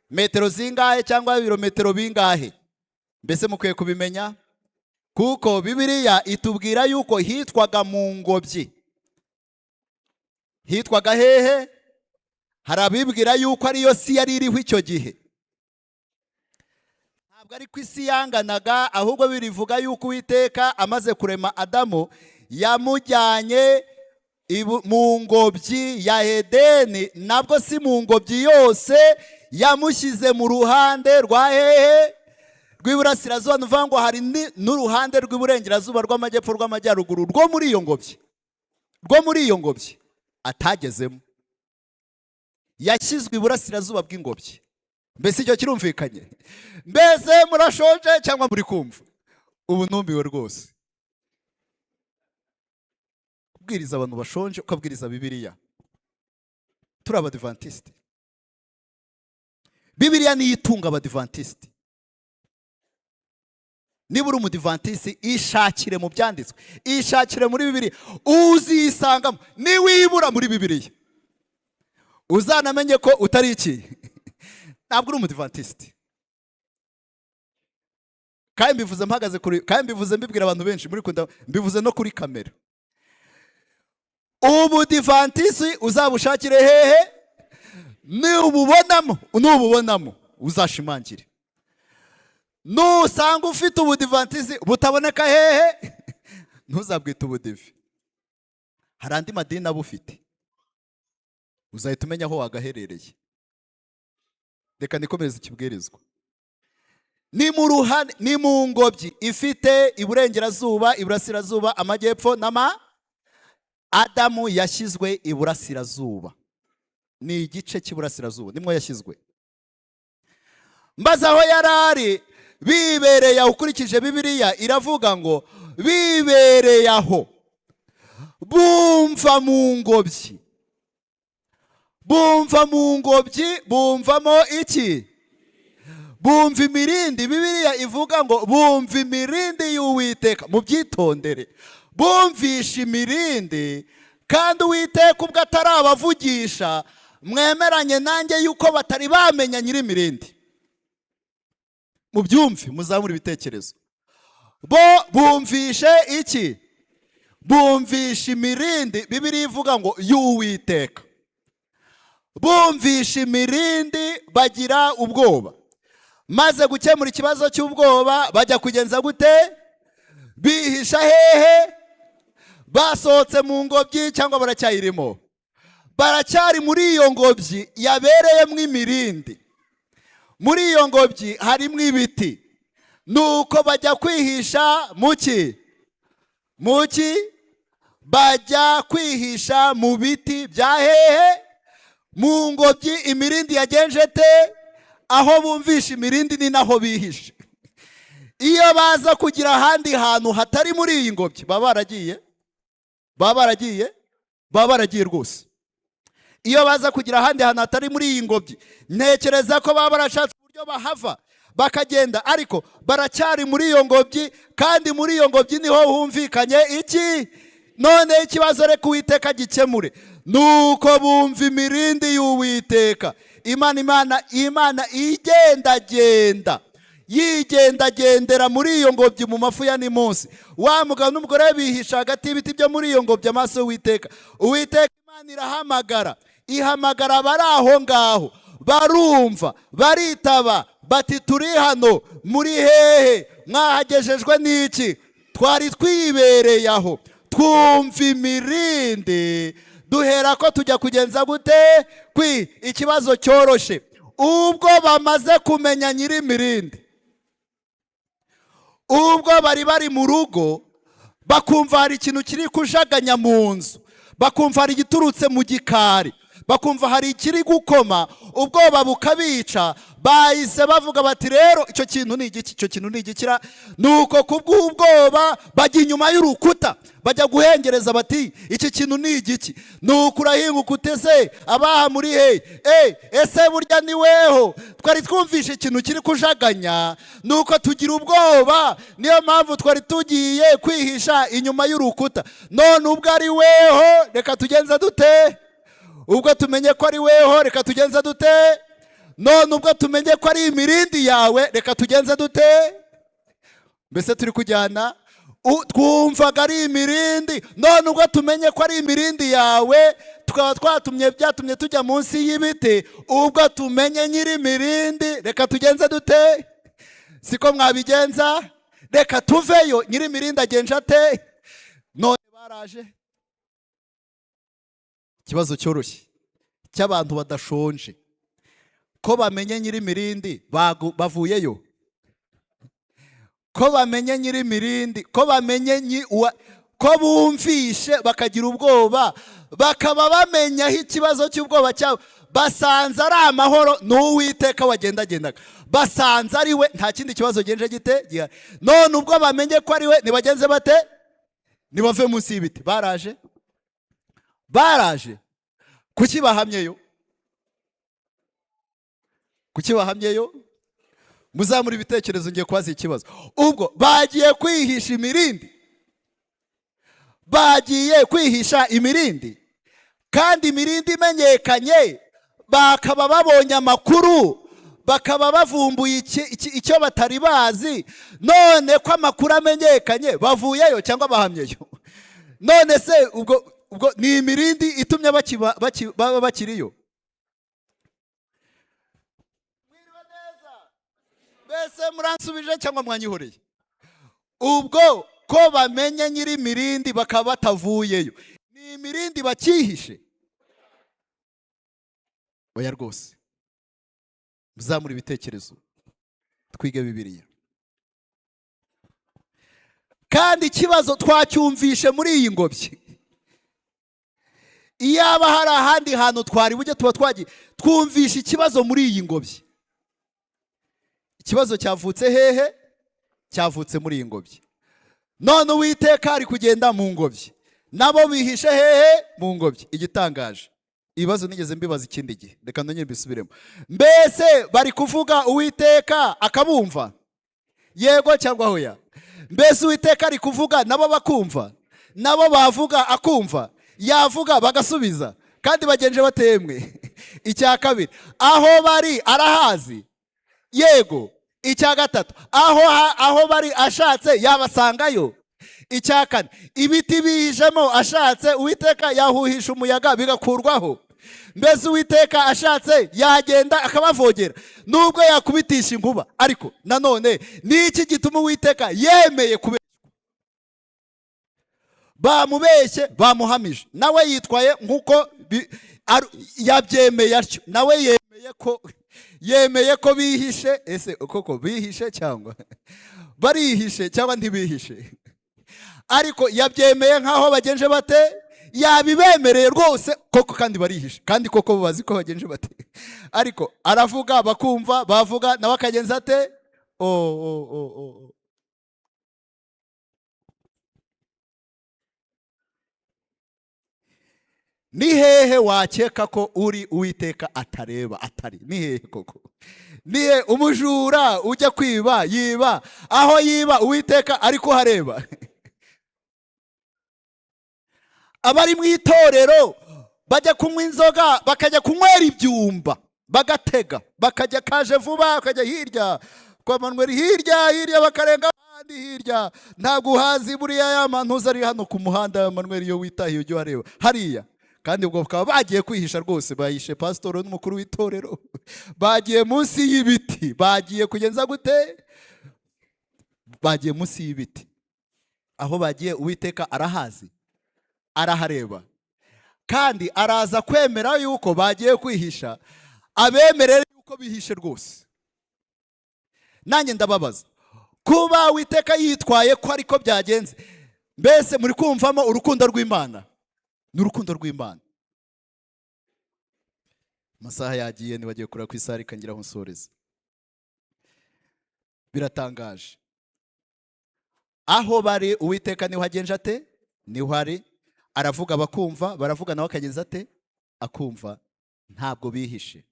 Metero zingahe cyangwa ibirometero bingahe? Mbese mukwiye kubimenya, kuko Bibiliya itubwira yuko hitwaga mu ngobyi. Hitwaga hehe? Hari abibwira yuko ariyo si yari iriho icyo gihe. Ntabwo ari ko isi yanganaga, ahubwo birivuga yuko Uwiteka amaze kurema Adamu yamujyanye mu ngobyi ya Edeni. Nabwo si mu ngobyi yose, yamushyize mu ruhande rwa hehe? Rw'iburasirazuba. Ni ukuvuga ngo hari n'uruhande rw'iburengerazuba, rw'amajyepfo, rw'amajyaruguru, rwo muri iyo ngobyi, rwo muri iyo ngobyi atagezemo. Yashyizwe iburasirazuba bw'ingobyi. Mbese icyo kirumvikanye? Mbese murashonje cyangwa muri kumva? Ubu ntumiwe rwose. Kubwiriza abantu bashonje, ukabwiriza Bibiliya. Turi Abadivantisiti, Bibiliya niyo itunga Abadivantisiti. Niba uri Umudivantisi, ishakire mu Byanditswe, ishakire muri Bibiliya, uzisangamo. Niwibura muri Bibiliya, uzanamenye ko utari iki? Ntabwo uri Umudivantisiti. Kandi mbivuze mpagaze kuri, kandi mbivuze mbibwira abantu benshi muri kunda, mbivuze no kuri kamera. Ubudivantisi uzabushakire hehe? Nububonamo, nububonamo uzashimangire. Nusanga ufite ubudivantisi butaboneka hehe, ntuzabwite ubudive. Hari andi madini abufite, uzahita umenya aho wagaherereye. Reka nikomereze ikibwirizwa. Ni mu ruhande, ni mu ngobyi ifite iburengerazuba, iburasirazuba, amajyepfo n'ama. Adamu yashyizwe iburasirazuba, ni igice cy'iburasirazuba nimwo yashyizwe. Mbaza aho yari ari bibereye aho. Ukurikije Bibiliya iravuga ngo bibereye aho bumva mu ngobyi, bumva mu ngobyi, bumvamo iki? Bumva imirindi. Bibiliya ivuga ngo bumva imirindi y'Uwiteka. Mubyitondere, bumvisha imirindi, kandi Uwiteka ubwo atarabavugisha. Mwemeranye nanjye yuko batari bamenya nyir'imirindi? Mubyumve, muzamure ibitekerezo. Bo bumvishe iki? Bumvisha imirindi. Bibiliya ivuga ngo y'Uwiteka. Bumvisha imirindi bagira ubwoba. Maze gukemura ikibazo cy'ubwoba, bajya kugenza gute? Bihisha hehe? Basohotse mu ngobyi cyangwa baracyayirimo? Baracyari muri iyo ngobyi yabereyemo imirindi. Muri iyo ngobyi harimo ibiti. Nuko bajya kwihisha muki? Muki? Bajya kwihisha mu biti bya hehe? Mu ngobyi. Imirindi yagenje te? Aho bumvisha imirindi ni naho bihishe. Iyo baza kugira ahandi hantu hatari muri iyi ngobyi, baba baragiye, baba baragiye, baba baragiye rwose. Iyo baza kugira ahandi hantu hatari muri iyi ngobyi, ntekereza ko baba barashatse uburyo bahava bakagenda, ariko baracyari muri iyo ngobyi, kandi muri iyo ngobyi niho humvikanye iki? None ikibazo reka Uwiteka gikemure. Nuko bumva imirindi y'Uwiteka Imana, Imana, Imana igendagenda, yigendagendera muri iyo ngobyi mu mafu ya nimunsi. Wa mugabo n'umugore we bihisha hagati y'ibiti byo muri iyo ngobyi amaso y'Uwiteka. Uwiteka Imana irahamagara, ihamagara abari aho ngaho, barumva, baritaba bati: "Turi hano." "Muri hehe?" Mwahagejejwe n'iki? Twari twibereye aho, twumva imirindi, duhera ko tujya kugenza gute? Kwi ikibazo cyoroshye. Ubwo bamaze kumenya nyir'imirindi, ubwo bari bari mu rugo, bakumva hari ikintu kiri kujaganya mu nzu, bakumva hari igiturutse mu gikari, bakumva hari ikiri gukoma, ubwoba bukabica, bahise bavuga bati: "Rero icyo kintu ni igiki? Icyo kintu ni igikira?" Nuko kubw'ubwoba bajya inyuma y'urukuta, bajya guhengereza bati: "Iki kintu ni igiki?" Nuko urahinguka uteze abaha muri he? Ese burya ni weho? Twari twumvishe ikintu kiri kujaganya, nuko tugira ubwoba, niyo mpamvu twari tugiye kwihisha inyuma y'urukuta. None ubwo ari weho, reka tugenze dute? Ubwo tumenye ko ari weho, reka tugenze dute? None ubwo tumenye ko ari imirindi yawe, reka tugenze dute? Mbese turi kujyana? Twumvaga ari imirindi, none ubwo tumenye ko ari imirindi yawe, tukaba twatumye byatumye tujya munsi y'ibiti, ubwo tumenye nyiri imirindi, reka tugenze dute? Siko mwabigenza? Reka tuveyo. Nyiri imirindi agenje ate? None baraje. Ikibazo cyoroshye cy'abantu badashonje: ko bamenye nyir'imirindi, bavuyeyo? Ko bamenye nyir'imirindi, ko bamenye ko bumvishe bakagira ubwoba, bakaba bamenya aho ikibazo cy'ubwoba cyabo, basanze ari amahoro, n'Uwiteka wagendagendaga, basanze ari we, nta kindi kibazo genje gite gihari. None ubwo bamenye ko ari we, nibagenze bate? Nibave munsi y'ibiti. Baraje, baraje. Kuki bahamyeyo? Kuki bahamyeyo? Muzamura ibitekerezo, ngiye kubaza ikibazo. Ubwo bagiye kwihisha imirindi, bagiye kwihisha imirindi, kandi imirindi imenyekanye, bakaba babonye amakuru, bakaba bavumbuye icyo batari bazi. None ko amakuru amenyekanye, bavuyeyo cyangwa bahamyeyo? None se ubwo ni imirindi itumye baba bakiriyo? Mwiriwe neza? Mbese muransubije cyangwa mwanyihoreye? Ubwo ko bamenye nyiri imirindi bakaba batavuyeyo, ni imirindi bakihishe? Oya rwose. Muzamure ibitekerezo, twige Bibiliya. Kandi ikibazo twacyumvishe muri iyi ngobyi. Iyaba hari ahandi hantu twari bujye, tuba twagiye. Twumvishe ikibazo muri iyi ngobyi. Ikibazo cyavutse hehe? Cyavutse muri iyi ngobyi. None Uwiteka ari kugenda mu ngobyi, nabo bihishe hehe? Mu ngobyi. Igitangaje, ibibazo nigeze mbibaza ikindi gihe, reka nongere mbisubiremo. Mbese bari kuvuga, Uwiteka akabumva? Yego cyangwa hoya? Mbese Uwiteka ari kuvuga, nabo bakumva? Nabo bavuga akumva, yavuga bagasubiza, kandi bagenje batemwe. Icya kabiri, aho bari arahazi? Yego. Icya gatatu, aho bari ashatse yabasangayo? Icya kane, ibiti bihishemo ashatse Uwiteka yahuhisha umuyaga bigakurwaho? Mbese Uwiteka ashatse yagenda akabavogera, nubwo yakubitisha inkuba? Ariko nanone ni iki gituma Uwiteka yemeye kubeshywa? Bamubeshye, bamuhamije, nawe yitwaye nk'uko yabyemeye atyo, nawe yemeye ko bihishe. Ese koko bihishe, cyangwa barihishe, cyangwa ntibihishe? Ariko yabyemeye nk'aho bagenje bate? Yabibemereye rwose koko, kandi barihishe, kandi koko bazi ko bagenje bate. Ariko aravuga bakumva, bavuga nawe akagenza ate? Oh, oh, oh, oh. Ni hehe wakeka ko uri Uwiteka atareba, atari? Ni hehe koko? Ni he umujura ujya kwiba yiba, aho yiba Uwiteka ari kuhareba? Abari mu itorero bajya kunywa inzoga, bakajya kunywera ibyumba, bagatega, bakajya kaje vuba, bakajya hirya kwa Manuel, hirya hirya, bakarenga ahandi hirya. Ntabwo uhazi buriya ya mantuza ari hano ku muhanda ya Manuel, iyo witahiye ujya uhareba hariya. Kandi ubwo bakaba bagiye kwihisha rwose, bahishe pasitoro n'umukuru w'itorero, bagiye munsi y'ibiti, bagiye kugenza gute? Bagiye munsi y'ibiti. Aho bagiye Uwiteka arahazi, arahareba, kandi araza kwemera yuko bagiye kwihisha, abemerere yuko bihishe rwose. Nanjye ndababaza, kuba Uwiteka yitwaye ko ariko byagenze, mbese muri kumvamo urukundo rw'Imana? Ni urukundo rw'Imana. Amasaha yagiye, nibagiye kureba ku isaha, reka ngira aho nsoreza. Biratangaje, aho bari Uwiteka niho agenje ate? Niho ari. Aravuga bakumva, baravuga nawe akagenza ate? Akumva. Ntabwo bihishe,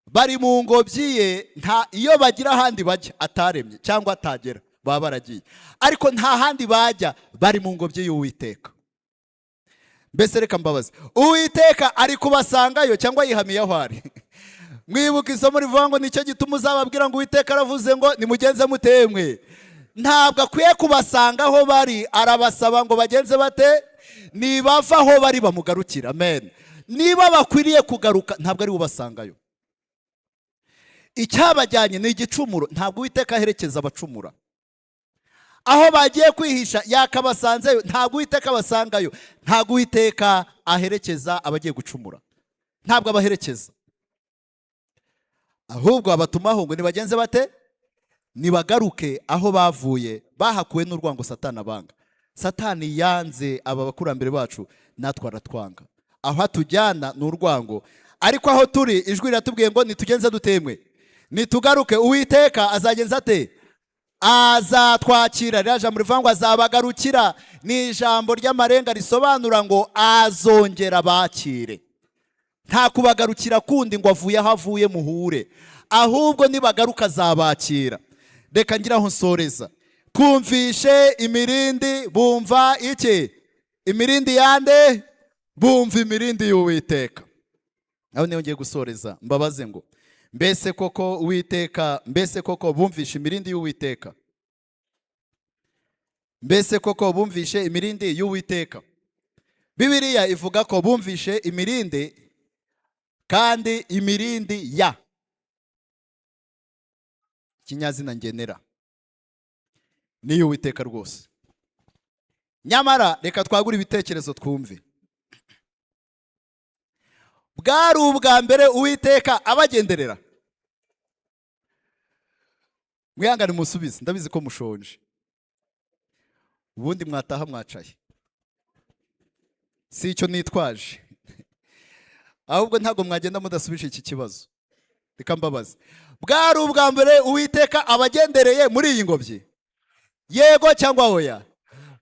bari mu ngobyi ye. Nta iyo bagira ahandi bajya ataremye cyangwa atagera, baba baragiye, ariko nta handi bajya, bari mu ngobyi y'Uwiteka. Mbese reka mbabaze, Uwiteka ari kubasangayo cyangwa yihamiye aho ari? Mwibuka isomo rivuga ngo nicyo gituma uzababwira ngo Uwiteka aravuze ngo nimugenze mutemwe. Ntabwo akwiye kubasanga aho bari, arabasaba ngo bagenze bate? Nibava aho bari bamugarukira. Amen. Niba bakwiriye kugaruka, ntabwo ari ubasangayo. Icyabajyanye ni igicumuro. Ntabwo Uwiteka aherekeza abacumura. Aho bagiye kwihisha yakabasanzeyo, ntabwo Uwiteka abasangayo. Ntabwo Uwiteka aherekeza abagiye gucumura, ntabwo abaherekeza, ahubwo abatumaho ngo nibagenze bate? Nibagaruke aho bavuye. Bahakuwe n'urwango Satani abanga. Satani yanze aba bakurambere bacu, natwe aratwanga. Aho atujyana ni urwango, ariko aho turi ijwi riratubwiye ngo nitugenze dutemwe, nitugaruke, Uwiteka azagenza ate? Azatwakira. Ririya jambo rivuga ngo azabagarukira ni ijambo ry'amarenga risobanura ngo azongera bakire. Nta kubagarukira kundi ngo avuye aho avuye muhure, ahubwo nibagaruka azabakira. Reka ngira aho nsoreza. Twumvishe imirindi, bumva iki? Imirindi yande? Bumva imirindi y'Uwiteka. Aho niho ngiye gusoreza, mbabaze ngo mbese koko Uwiteka, mbese koko bumvishe imirindi y'Uwiteka? Mbese koko bumvishe imirindi y'Uwiteka? Bibiliya ivuga ko bumvishe imirindi, kandi imirindi ya ikinyazina ngenera ni iy'Uwiteka rwose. Nyamara reka twagure ibitekerezo twumve. Bwari ubwa mbere Uwiteka abagenderera? Mwihangane musubize, ndabizi ko mushonje, ubundi mwataha mwacaye. Si icyo nitwaje, ahubwo ntabwo mwagenda mudasubije iki kibazo. Reka mbabaze, bwari ubwa mbere Uwiteka abagendereye muri iyi ngobyi, yego cyangwa oya?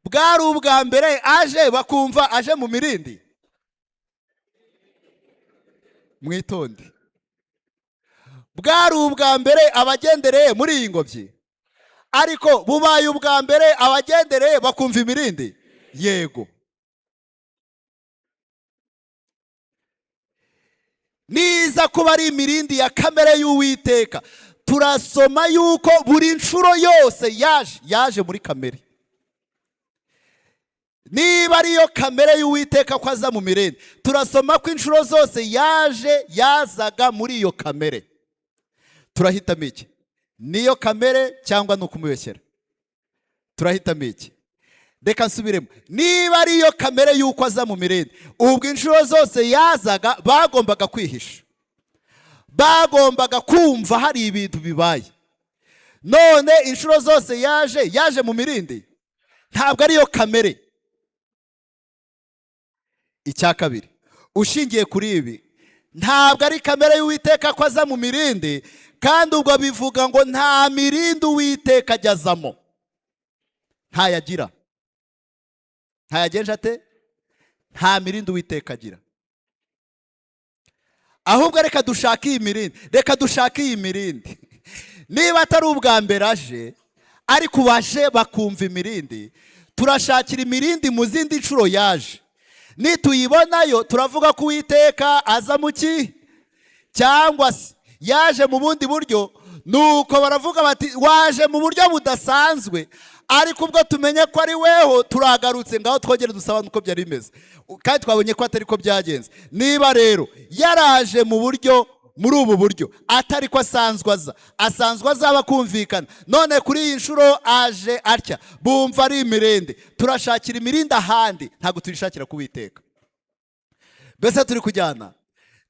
Bwari ubwa mbere aje bakumva aje mu mirindi? Mwitonde. Bwari ubwa mbere abagendereye muri iyi ngobyi, ariko bubaye ubwa mbere abagendereye bakumva imirindi? Yego. Niza kuba ari imirindi ya kamere y'Uwiteka, turasoma yuko buri nshuro yose yaje, yaje muri kamere. Niba ariyo kamere y'Uwiteka ko aza mu mirindi, turasoma ko inshuro zose yaje yazaga muri iyo kamere. Turahitamo iki? Niyo kamere cyangwa ni ukumubeshyera? Turahitamo iki? Reka nsubiremo. Niba ariyo kamere y'uko aza mu mirindi, ubwo inshuro zose yazaga bagombaga kwihisha, bagombaga kumva hari ibintu bibaye. None inshuro zose yaje, yaje mu mirindi? Ntabwo ariyo kamere. Icya kabiri, ushingiye kuri ibi, ntabwo ari kamere y'Uwiteka ko aza mu mirindi, kandi ubwo bivuga ngo nta mirindi Uwiteka ajya azamo, ntayagira. Ntayagenje ate? Nta mirindi Uwiteka agira. Ahubwo reka dushake iyi mirindi, reka dushake iyi mirindi. Niba atari ubwa mbere aje, ariko baje bakumva imirindi, turashakira imirindi mu zindi nshuro yaje. Nituyibonayo turavuga ko Uwiteka aza mu ki, cyangwa se yaje mu bundi buryo. Nuko baravuga bati waje mu buryo budasanzwe, ariko ubwo tumenye ko ari weho turagarutse, ngaho twongere dusabane uko byari bimeze, kandi twabonye ko atari ko byagenze. Niba rero yaraje mu buryo Muri ubu buryo atari ko asanzwe aza, asanzwe azaba kumvikana. None kuri iyi nshuro aje atya, bumva ari imirindi. Turashakira imirindi ahandi, ntabwo tuyishakira kuwiteka. Mbese turi kujyana?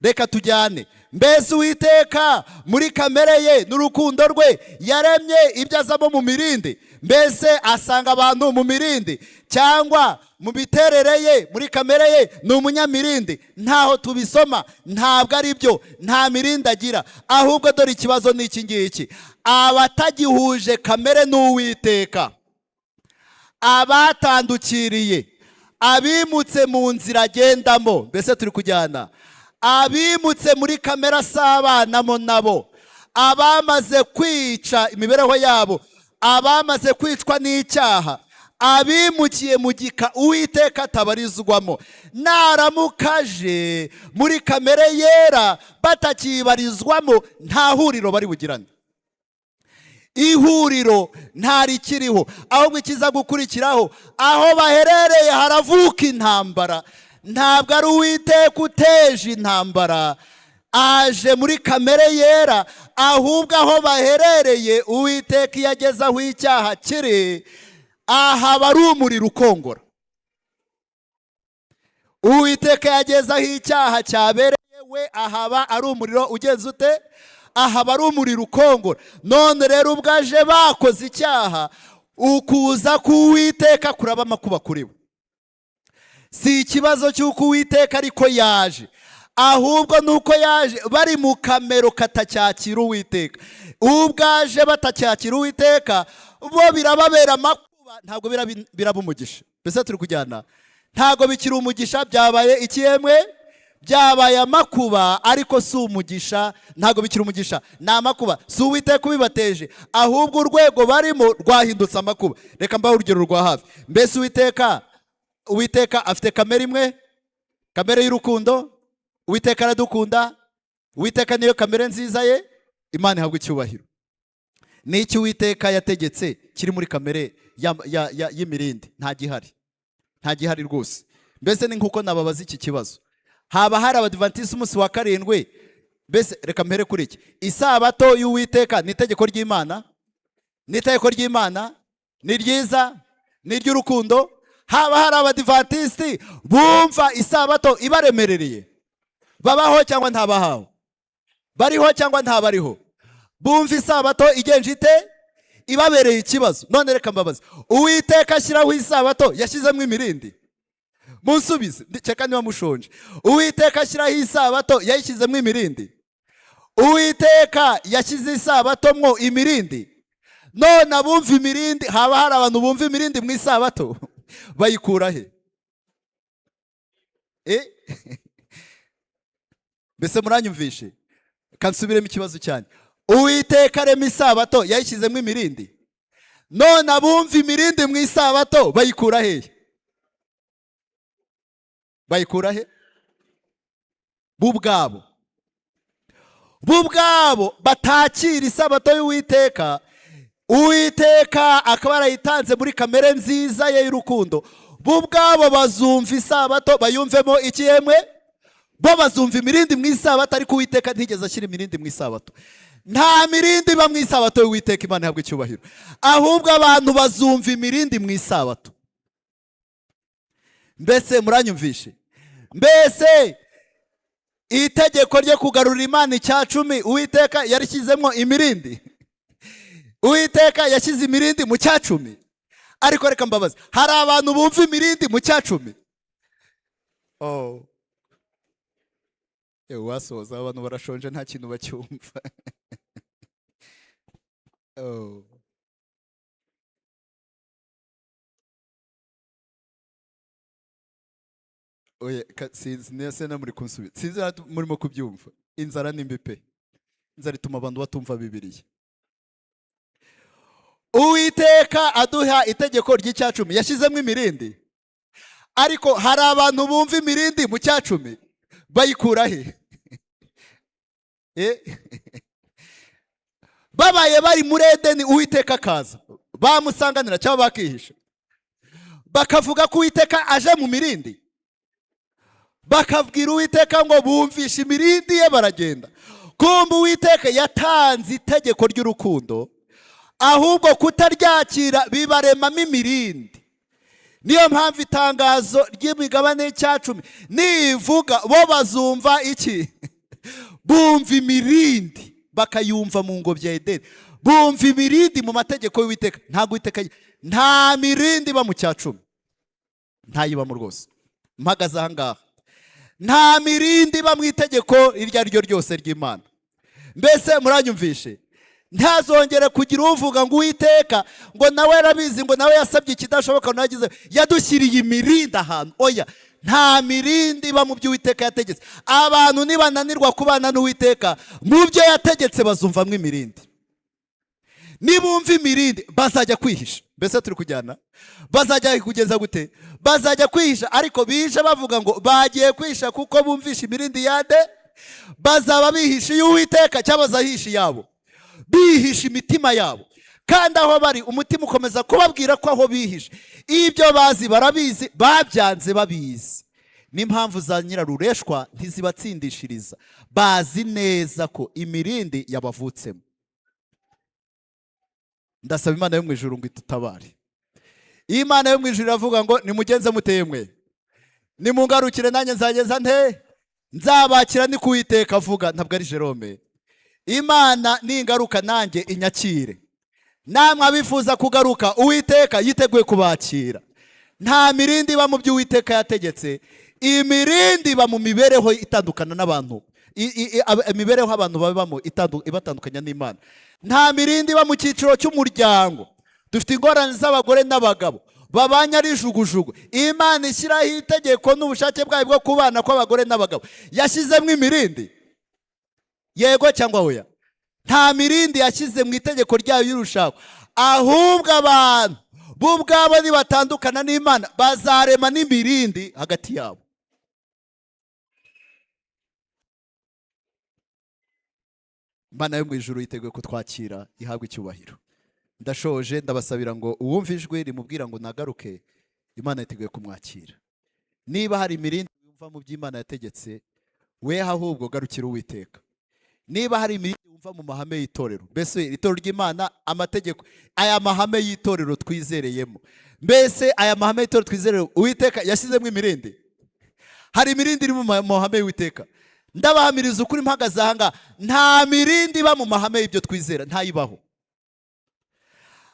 Reka tujyane. Mbese Uwiteka muri kamere ye n'urukundo rwe yaremye ibyo azamo mu mirindi? Mbese asanga abantu mu mirindi, cyangwa mu miterere ye, muri kamere ye ni umunyamirindi? Ntaho tubisoma, ntabwo ari byo, nta mirindi agira. Ahubwo dore ikibazo ni iki ngiki: abatagihuje kamere n'Uwiteka, abatandukiriye, abimutse mu nzira agendamo, mbese turi kujyana? Abimutse muri kamere asabanamo nabo, abamaze kwica imibereho yabo, abamaze kwicwa n'icyaha, abimukiye mu gika Uwiteka atabarizwamo, naramukaje muri kamere yera batakibarizwamo, nta huriro bari bugirane, ihuriro ntarikiriho. Ahubwo ikiza gukurikiraho, aho baherereye haravuka intambara. Ntabwo ari Uwiteka uteje intambara aje muri kamere yera, ahubwo aho baherereye, Uwiteka iyo ageze aho icyaha kiri, aha bari umuriro ukongora. Uwiteka yageze aho icyaha cyabereye we, ahaba ari umuriro ugenze ute? Ahaba ari umuriro ukongora. None rero ubwo aje bakoze icyaha, ukuza k'Uwiteka kuraba amakuba kuri bo. Si ikibazo cy'uko Uwiteka ariko yaje, ahubwo ni uko yaje bari mu kamero katacyakira Uwiteka. Ubwo aje batacyakira Uwiteka, bo birababera amakuba, ntabwo biraba umugisha. Mbese turi kujyana? Ntabwo bikiri umugisha, byabaye ikiyemwe, byabaye amakuba, ariko si umugisha. Ntabwo bikiri umugisha, ni amakuba. Si Uwiteka ubibateje, ahubwo urwego barimo rwahindutse amakuba. Reka mbahe urugero rwa hafi. Mbese Uwiteka afite kamere imwe, kamere y'urukundo. Uwiteka aradukunda, Uwiteka niyo kamere nziza ye, Imana ihabwa icyubahiro. Ni iki Uwiteka yategetse kiri muri kamere y'imirindi? Nta gihari, nta gihari rwose. Mbese ni nk'uko nababaza iki kibazo: haba hari Abadivantisiti umunsi wa karindwi? Mbese reka mpere kuri iki: isabato y'Uwiteka ni itegeko ry'Imana? Ni itegeko ry'Imana, ni ryiza, ni iry'urukundo. Haba hari Abadivantisiti bumva isabato ibaremerereye? Babaho cyangwa ntabahawe? Bariho cyangwa ntabariho? Bumva isabato igenje ite? Ibabereye ikibazo. None reka mbabaze: Uwiteka ashyiraho isabato yashyizemo imirindi? Munsubize, cyeka niba mushonje. Uwiteka ashyiraho isabato yayishyizemo imirindi? Uwiteka yashyize isabato mwo imirindi? None abumva imirindi, haba hari abantu bumva imirindi mu isabato? Bayikura he? Mbese muranyumvishe? Kansubiremo ikibazo cyane: Uwiteka arema isabato yayishyizemo imirindi? None abumva imirindi mu isabato bayikura hehe? Bayikura he? Bo ubwabo, bo ubwabo batakira isabato y'Uwiteka, Uwiteka akaba yarayitanze muri kamere nziza ye y'urukundo, bo ubwabo bazumva isabato bayumvemo ikiyemwe? Bo bazumva imirindi mu isabato, ariko Uwiteka ntigeze ashyira imirindi mu isabato. Nta mirindi iba mu isabato y'Uwiteka, Imana ihabwa icyubahiro. Ahubwo abantu bazumva imirindi mu isabato. Mbese muranyumvishe? Mbese itegeko ryo kugarurira Imana icya cumi, Uwiteka yarishyizemo imirindi? Uwiteka yashyize imirindi mu cya cumi? Ariko reka mbabaze: hari abantu bumva imirindi mu cya cumi? Oh. Yewe, wasoza, abantu barashonje, nta kintu bacyumva. Oh. Oya, sinzi nese na muri kunsubiza, sinzi na murimo kubyumva. Inzara ni mbi pe, inzara ituma abantu batumva Bibiliya. Uwiteka aduha itegeko ry'icya cumi, yashyizemo imirindi? Ariko hari abantu bumva imirindi mu cya cumi, bayikura he? Babaye bari muri Edeni, Uwiteka akaza, bamusanganira cyangwa bakihisha, bakavuga ko Uwiteka aje mu mirindi, bakabwira Uwiteka ngo bumvishe imirindi ye, baragenda. Kumva Uwiteka yatanze itegeko ry'urukundo, ahubwo kutaryakira bibaremamo imirindi. Niyo mpamvu itangazo ry'imigabane y'icya 10 nivuga, bo bazumva iki? Bumva imirindi, bakayumva mu ngobyi ya Edeni. Bumva imirindi mu mategeko y'Uwiteka. Ntabwo Uwiteka, nta mirindi iba mu cya 10, ntayibamo rwose. Mpagaze aha ngaha, nta mirindi iba mu itegeko iryo ari ryo ryose ry'Imana. Mbese muranyumvishe? Ntazongere kugira uvuga ngo Uwiteka ngo nawe yarabizi, ngo nawe yasabye ikidashoboka, nawe yagize, yadushyiriye imirindi ahantu. Oya, nta mirindi iba mu byo Uwiteka yategetse. Abantu nibananirwa kubana n'Uwiteka mu byo yategetse, bazumvamo imirindi. Nibumva imirindi, bazajya kwihisha. Mbese turi kujyana? Bazajya kugeza gute? Bazajya kwihisha, ariko bihishe bavuga ngo bagiye kwihisha kuko bumvisha imirindi yande. Bazaba bihisha iy'Uwiteka cyangwa bazahisha iyabo? Bihisha imitima yabo, kandi aho bari umutima ukomeza kubabwira ko aho bihishe ibyo bazi barabizi, babyanze babizi. N'impamvu za nyirarureshwa ntizibatsindishiriza. Bazi neza ko imirindi yabavutsemo. Ndasaba Imana yo mu ijuru ngo itutabare. Imana yo mu ijuru iravuga ngo: "Nimugenze muteye mwe? Nimungarukire, nanjye nzageza nte? Nzabakira." Ni kuwiteka avuga, ntabwo ari Jerome. Imana ningaruka nanjye inyakire. Namwe abifuza kugaruka, Uwiteka yiteguye kubakira. Nta mirindi iba mu byo Uwiteka yategetse. Imirindi iba mu mibereho itandukana n'abantu, imibereho abantu babamo ibatandukanya n'Imana. Nta mirindi iba mu cyiciro cy'umuryango. Dufite ingorane z'abagore n'abagabo babanye ari jugujugu. Imana ishyiraho itegeko n'ubushake bwayo bwo kubana kw'abagore n'abagabo, yashyizemo imirindi? Yego cyangwa oya? Nta mirindi yashyize mu itegeko ryayo y'urushako. Ahubwo abantu bo ubwabo nibatandukana n'Imana, bazarema n'imirindi hagati yabo. Imana yo mu ijuru yiteguye kutwakira, ihabwa icyubahiro. Ndashoje, ndabasabira ngo uwumve ijwi rimubwira ngo nagaruke, Imana yiteguye kumwakira. Niba hari imirindi wumva mu by'Imana yategetse, weho ahubwo garukira Uwiteka. Niba hari imirindi wumva mu mahame y'itorero, mbese itorero ry'Imana, amategeko, aya mahame y'itorero twizereyemo, mbese aya mahame y'itorero twizereyemo, Uwiteka yashyizemo imirindi? Hari imirindi iri mu mahame y'Uwiteka? Ndabahamiriza ukuri mpagaze aha ngaha, nta mirindi iba mu mahame y'ibyo twizera, ntayibaho.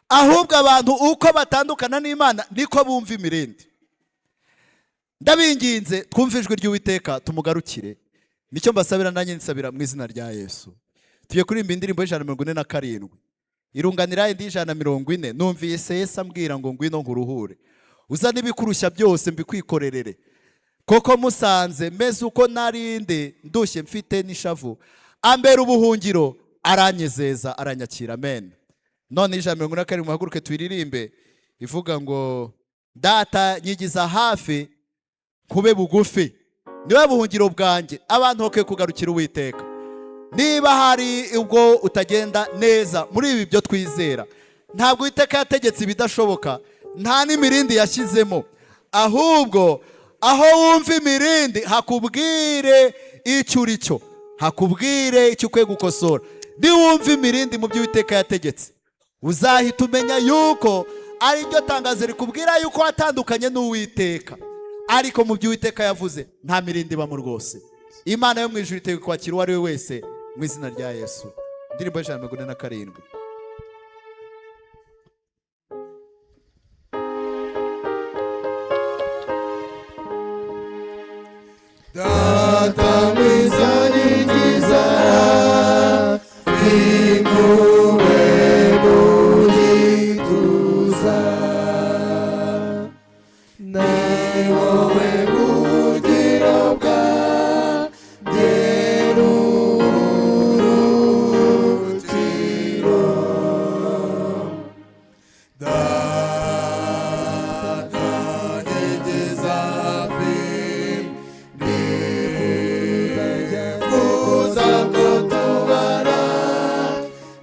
Ahubwo abantu uko batandukana n'Imana niko bumva imirindi. Ndabinginze, twumve ijwi ry'Uwiteka, tumugarukire. Nicyo mbasabira, nanjye nsabira mu izina rya Yesu. Tugiye kuririmba indirimbo y'147, irunganira indi y'140. Numvise Yesu ambwira ngo: "Ngwino nkuruhure, uzane ibikurushya byose mbikwikorerere." Koko musanze meze uko narinde, ndushye mfite n'ishavu, ambera ubuhungiro, aranyezeza, aranyakira. Amen. None 147, muhaguruke tuyiririmbe, ivuga ngo: "Data nyigiza hafi nkube bugufi, niwe buhungiro bwanjye." Abantu bakwiye kugarukira Uwiteka. Niba hari ubwo utagenda neza muri ibi byo twizera, ntabwo Uwiteka yategetse ibidashoboka, nta n'imirindi yashyizemo. Ahubwo aho wumva imirindi, hakubwire icyo uri cyo, hakubwire icyo ukwiye gukosora. Niwumva imirindi mu byo Uwiteka yategetse, uzahita umenya yuko ari ryo tangazo rikubwira yuko watandukanye n'Uwiteka. Ariko mu byo Uwiteka yavuze nta mirindi ibamo rwose. Imana yo mu ijuru iteguye kwakira uwo ari we wese mu izina rya Yesu. Indirimbo y'147. Data mwiza, nyigiza impuhwe mu gituza, ni wowe buhungiro bwanjye n'uburuhukiro. Data, nyigiza hafi, nifuza ko tubana.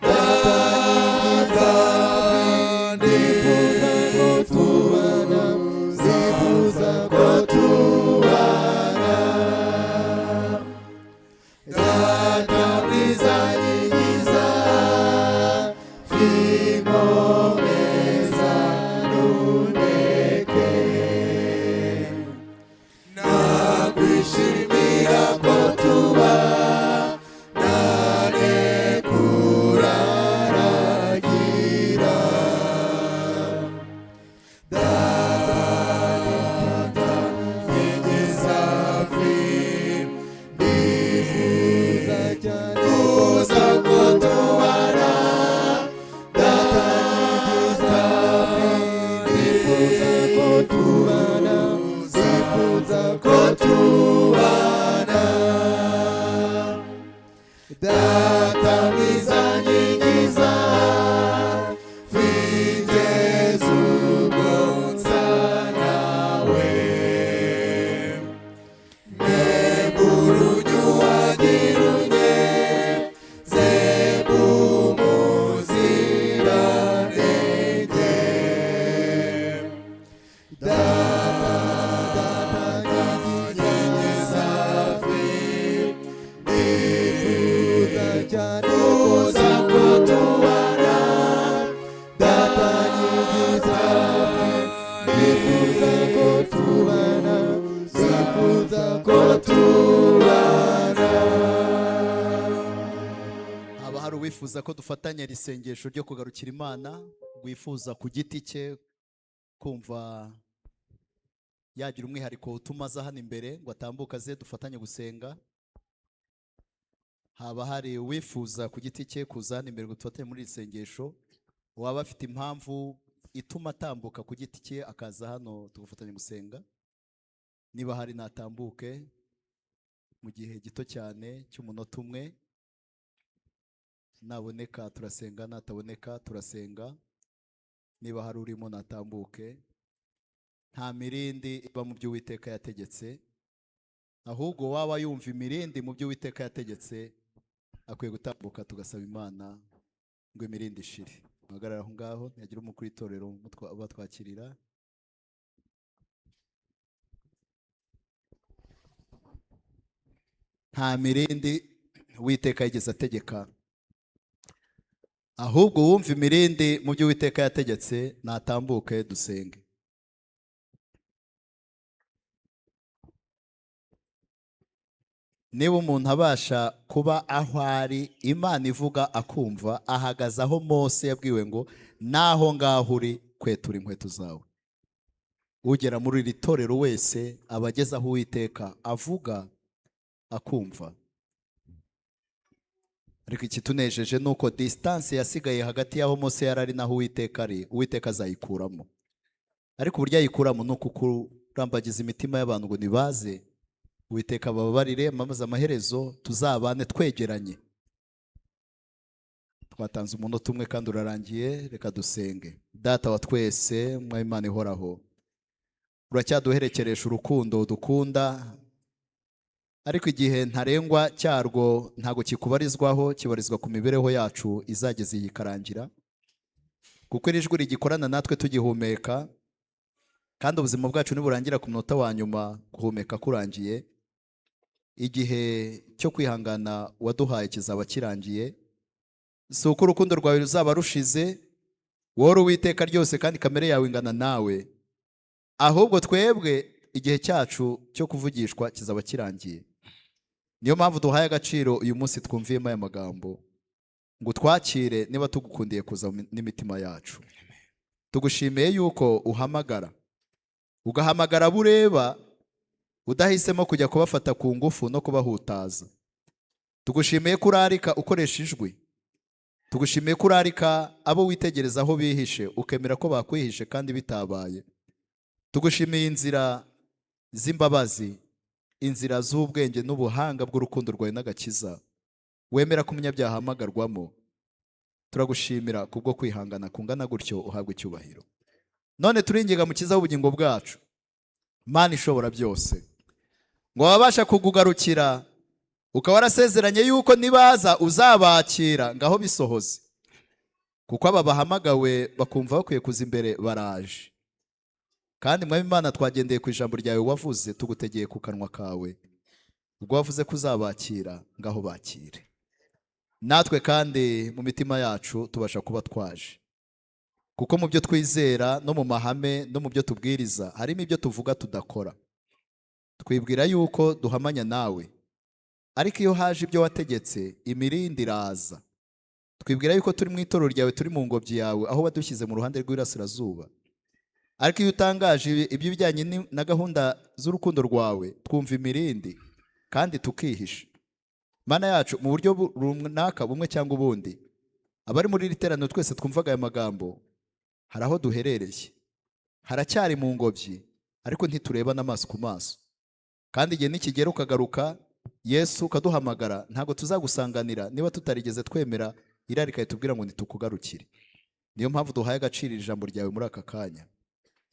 Data, nifuza ko tubana, nifuza ko tubana. Nifuza ko tubana. Data mwiza, nyigiza, mfigeze ubwo nsa nawe. Nemburunyuhagira unyeze umuziranenge. Data, Data, nyigiza hafi, nifuza cyane kuza ko tubana. Data, nyigiza hafi, nifuza ko tubana, nifuza ko tubana. Haba hari uwifuza ko dufatanya iri sengesho ryo kugarukira Imana, wifuza ku giti cye kumva yagira umwihariko utuma aza hano imbere ngo atambuke aze dufatanye gusenga? Haba hari uwifuza ku giti cye kuza hano imbere ngo dufatanye muri iri sengesho, waba afite impamvu ituma atambuka ku giti cye akaza hano tugafatanya gusenga? Niba hari, natambuke mu gihe gito cyane cy'umunota umwe. Naboneka turasenga, nataboneka turasenga. Niba hari urimo, natambuke. Nta mirindi iba mu byo Uwiteka yategetse, ahubwo waba yumva imirindi mu byo Uwiteka yategetse akwiye gutambuka, tugasaba Imana ngo imirindi ishire. Muhagarare aho ngaho, ntihagira umukuru w'itorero batwakirira. Nta mirindi Uwiteka yigeze ategeka, ahubwo uwumva imirindi mu byo Uwiteka yategetse natambuke dusenge. Niba umuntu abasha kuba aho ari Imana ivuga akumva, ahagaze aho Mose yabwiwe ngo naho ngaho uri kwetura inkweto zawe. Ugera muri iri torero wese aba ageze aho Uwiteka avuga akumva. Ariko ikitunejeje ni uko distance yasigaye hagati y'aho Mose yari ari n'aho Uwiteka ari, Uwiteka azayikuramo. Ariko uburyo ayikuramo ni ukukurambagiza imitima y'abantu ngo nibaze Uwiteka abababarire, maze amaherezo tuzabane twegeranye. Twatanze umunota umwe kandi urarangiye, reka dusenge. Data wa twese, Mwami Imana ihoraho, uracyaduherekeresha urukundo dukunda, ariko igihe ntarengwa cyarwo ntago kikubarizwaho, kibarizwa ku mibereho yacu izageza iyi ikarangira, kuko iri jwi rigikorana natwe tugihumeka, kandi ubuzima bwacu niburangira ku munota wa nyuma guhumeka kurangiye, igihe cyo kwihangana waduhaye kizaba kirangiye. Si uko urukundo rwawe ruzaba rushize, wowe Uwiteka ryose kandi kamere yawe ingana nawe, ahubwo twebwe igihe cyacu cyo kuvugishwa kizaba kirangiye. Niyo mpamvu duhaye agaciro uyu munsi twumviyemo aya magambo ngo twakire niba tugukundiye kuza n'imitima yacu. Tugushimiye yuko uhamagara, ugahamagara abo ureba udahisemo kujya kubafata ku ngufu no kubahutaza. Tugushimiye ko urarika ukoresha ijwi, tugushimiye ko urarika abo witegereza aho bihishe ukemera ko bakwihishe kandi bitabaye. Tugushimiye inzira z'imbabazi, inzira z'ubwenge n'ubuhanga bw'urukundo rwawe n'agakiza wemera ko umunyabyaha ahamagarwamo. Turagushimira kubwo kwihangana kungana gutyo, uhabwa icyubahiro. None turinginga Mukiza w'ubugingo bwacu, Mana ishobora byose, ngo wabasha kukugarukira, ukaba warasezeranye yuko nibaza uzabakira, ngaho bisohoze, kuko aba bahamagawe bakumva bakwiye kuza imbere baraje. Kandi Mwami Imana, twagendeye ku ijambo ryawe wavuze, tugutegeye ku kanwa kawe, ubwo wavuze ko uzabakira, ngaho bakire. Natwe kandi mu mitima yacu tubasha kuba twaje, kuko mu byo twizera no mu mahame no mu byo tubwiriza harimo ibyo tuvuga tudakora. Twibwira yuko duhamanya nawe, ariko iyo haje ibyo wategetse imirindi iraza. Twibwira yuko turi mu itorero ryawe, turi mu ngobyi yawe, aho wadushyize mu ruhande rw'irasirazuba. Ariko iyo utangaje iby'ibijyanye na gahunda z'urukundo rwawe, twumva imirindi kandi tukihisha. Mana yacu, mu buryo runaka bumwe cyangwa ubundi, abari muri iri teraniro twese twumvaga aya magambo, hari aho duherereye, haracyari mu ngobyi, ariko ntiturebana amaso ku maso. Kandi igihe nikigera ukagaruka Yesu ukaduhamagara, ntabwo tuzagusanganira niba tutarigeze twemera irarika ritubwira ngo ntitukugarukire. Niyo mpamvu duhaye agaciro iri jambo ryawe muri aka kanya,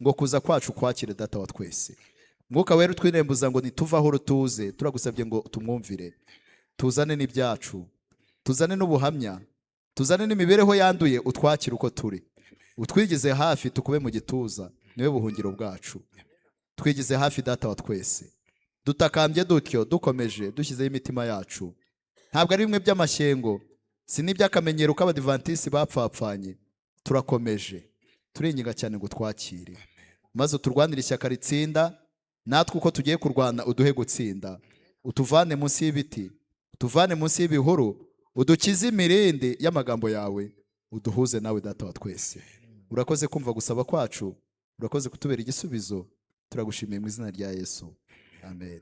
ngo kuza kwacu kwakire Data wa twese. Mwuka Wera utwirembuza ngo nituve aho rutuze, turagusabye ngo tumwumvire, tuzane n'ibyacu, tuzane n'ubuhamya, tuzane n'imibereho yanduye, utwakire uko turi, utwigize hafi, tukube mu gituza, niwe buhungiro bwacu. Twigize hafi Data wa twese, dutakambye dutyo dukomeje, dushyizeho imitima yacu. Ntabwo ari bimwe by'amashyengo, si n'iby'akamenyero k'Abadivantisi bapfapfanye. Turakomeje, turinginga cyane ngo twakire, maze uturwanire ishyaka ritsinda. Natwe uko tugiye kurwana, uduhe gutsinda, utuvane munsi y'ibiti, utuvane munsi y'ibihuru, udukize imirindi y'amagambo yawe, uduhuze nawe Data wa twese. Urakoze kumva gusaba kwacu, urakoze kutubera igisubizo. Turagushimiye mu izina rya Yesu, amen.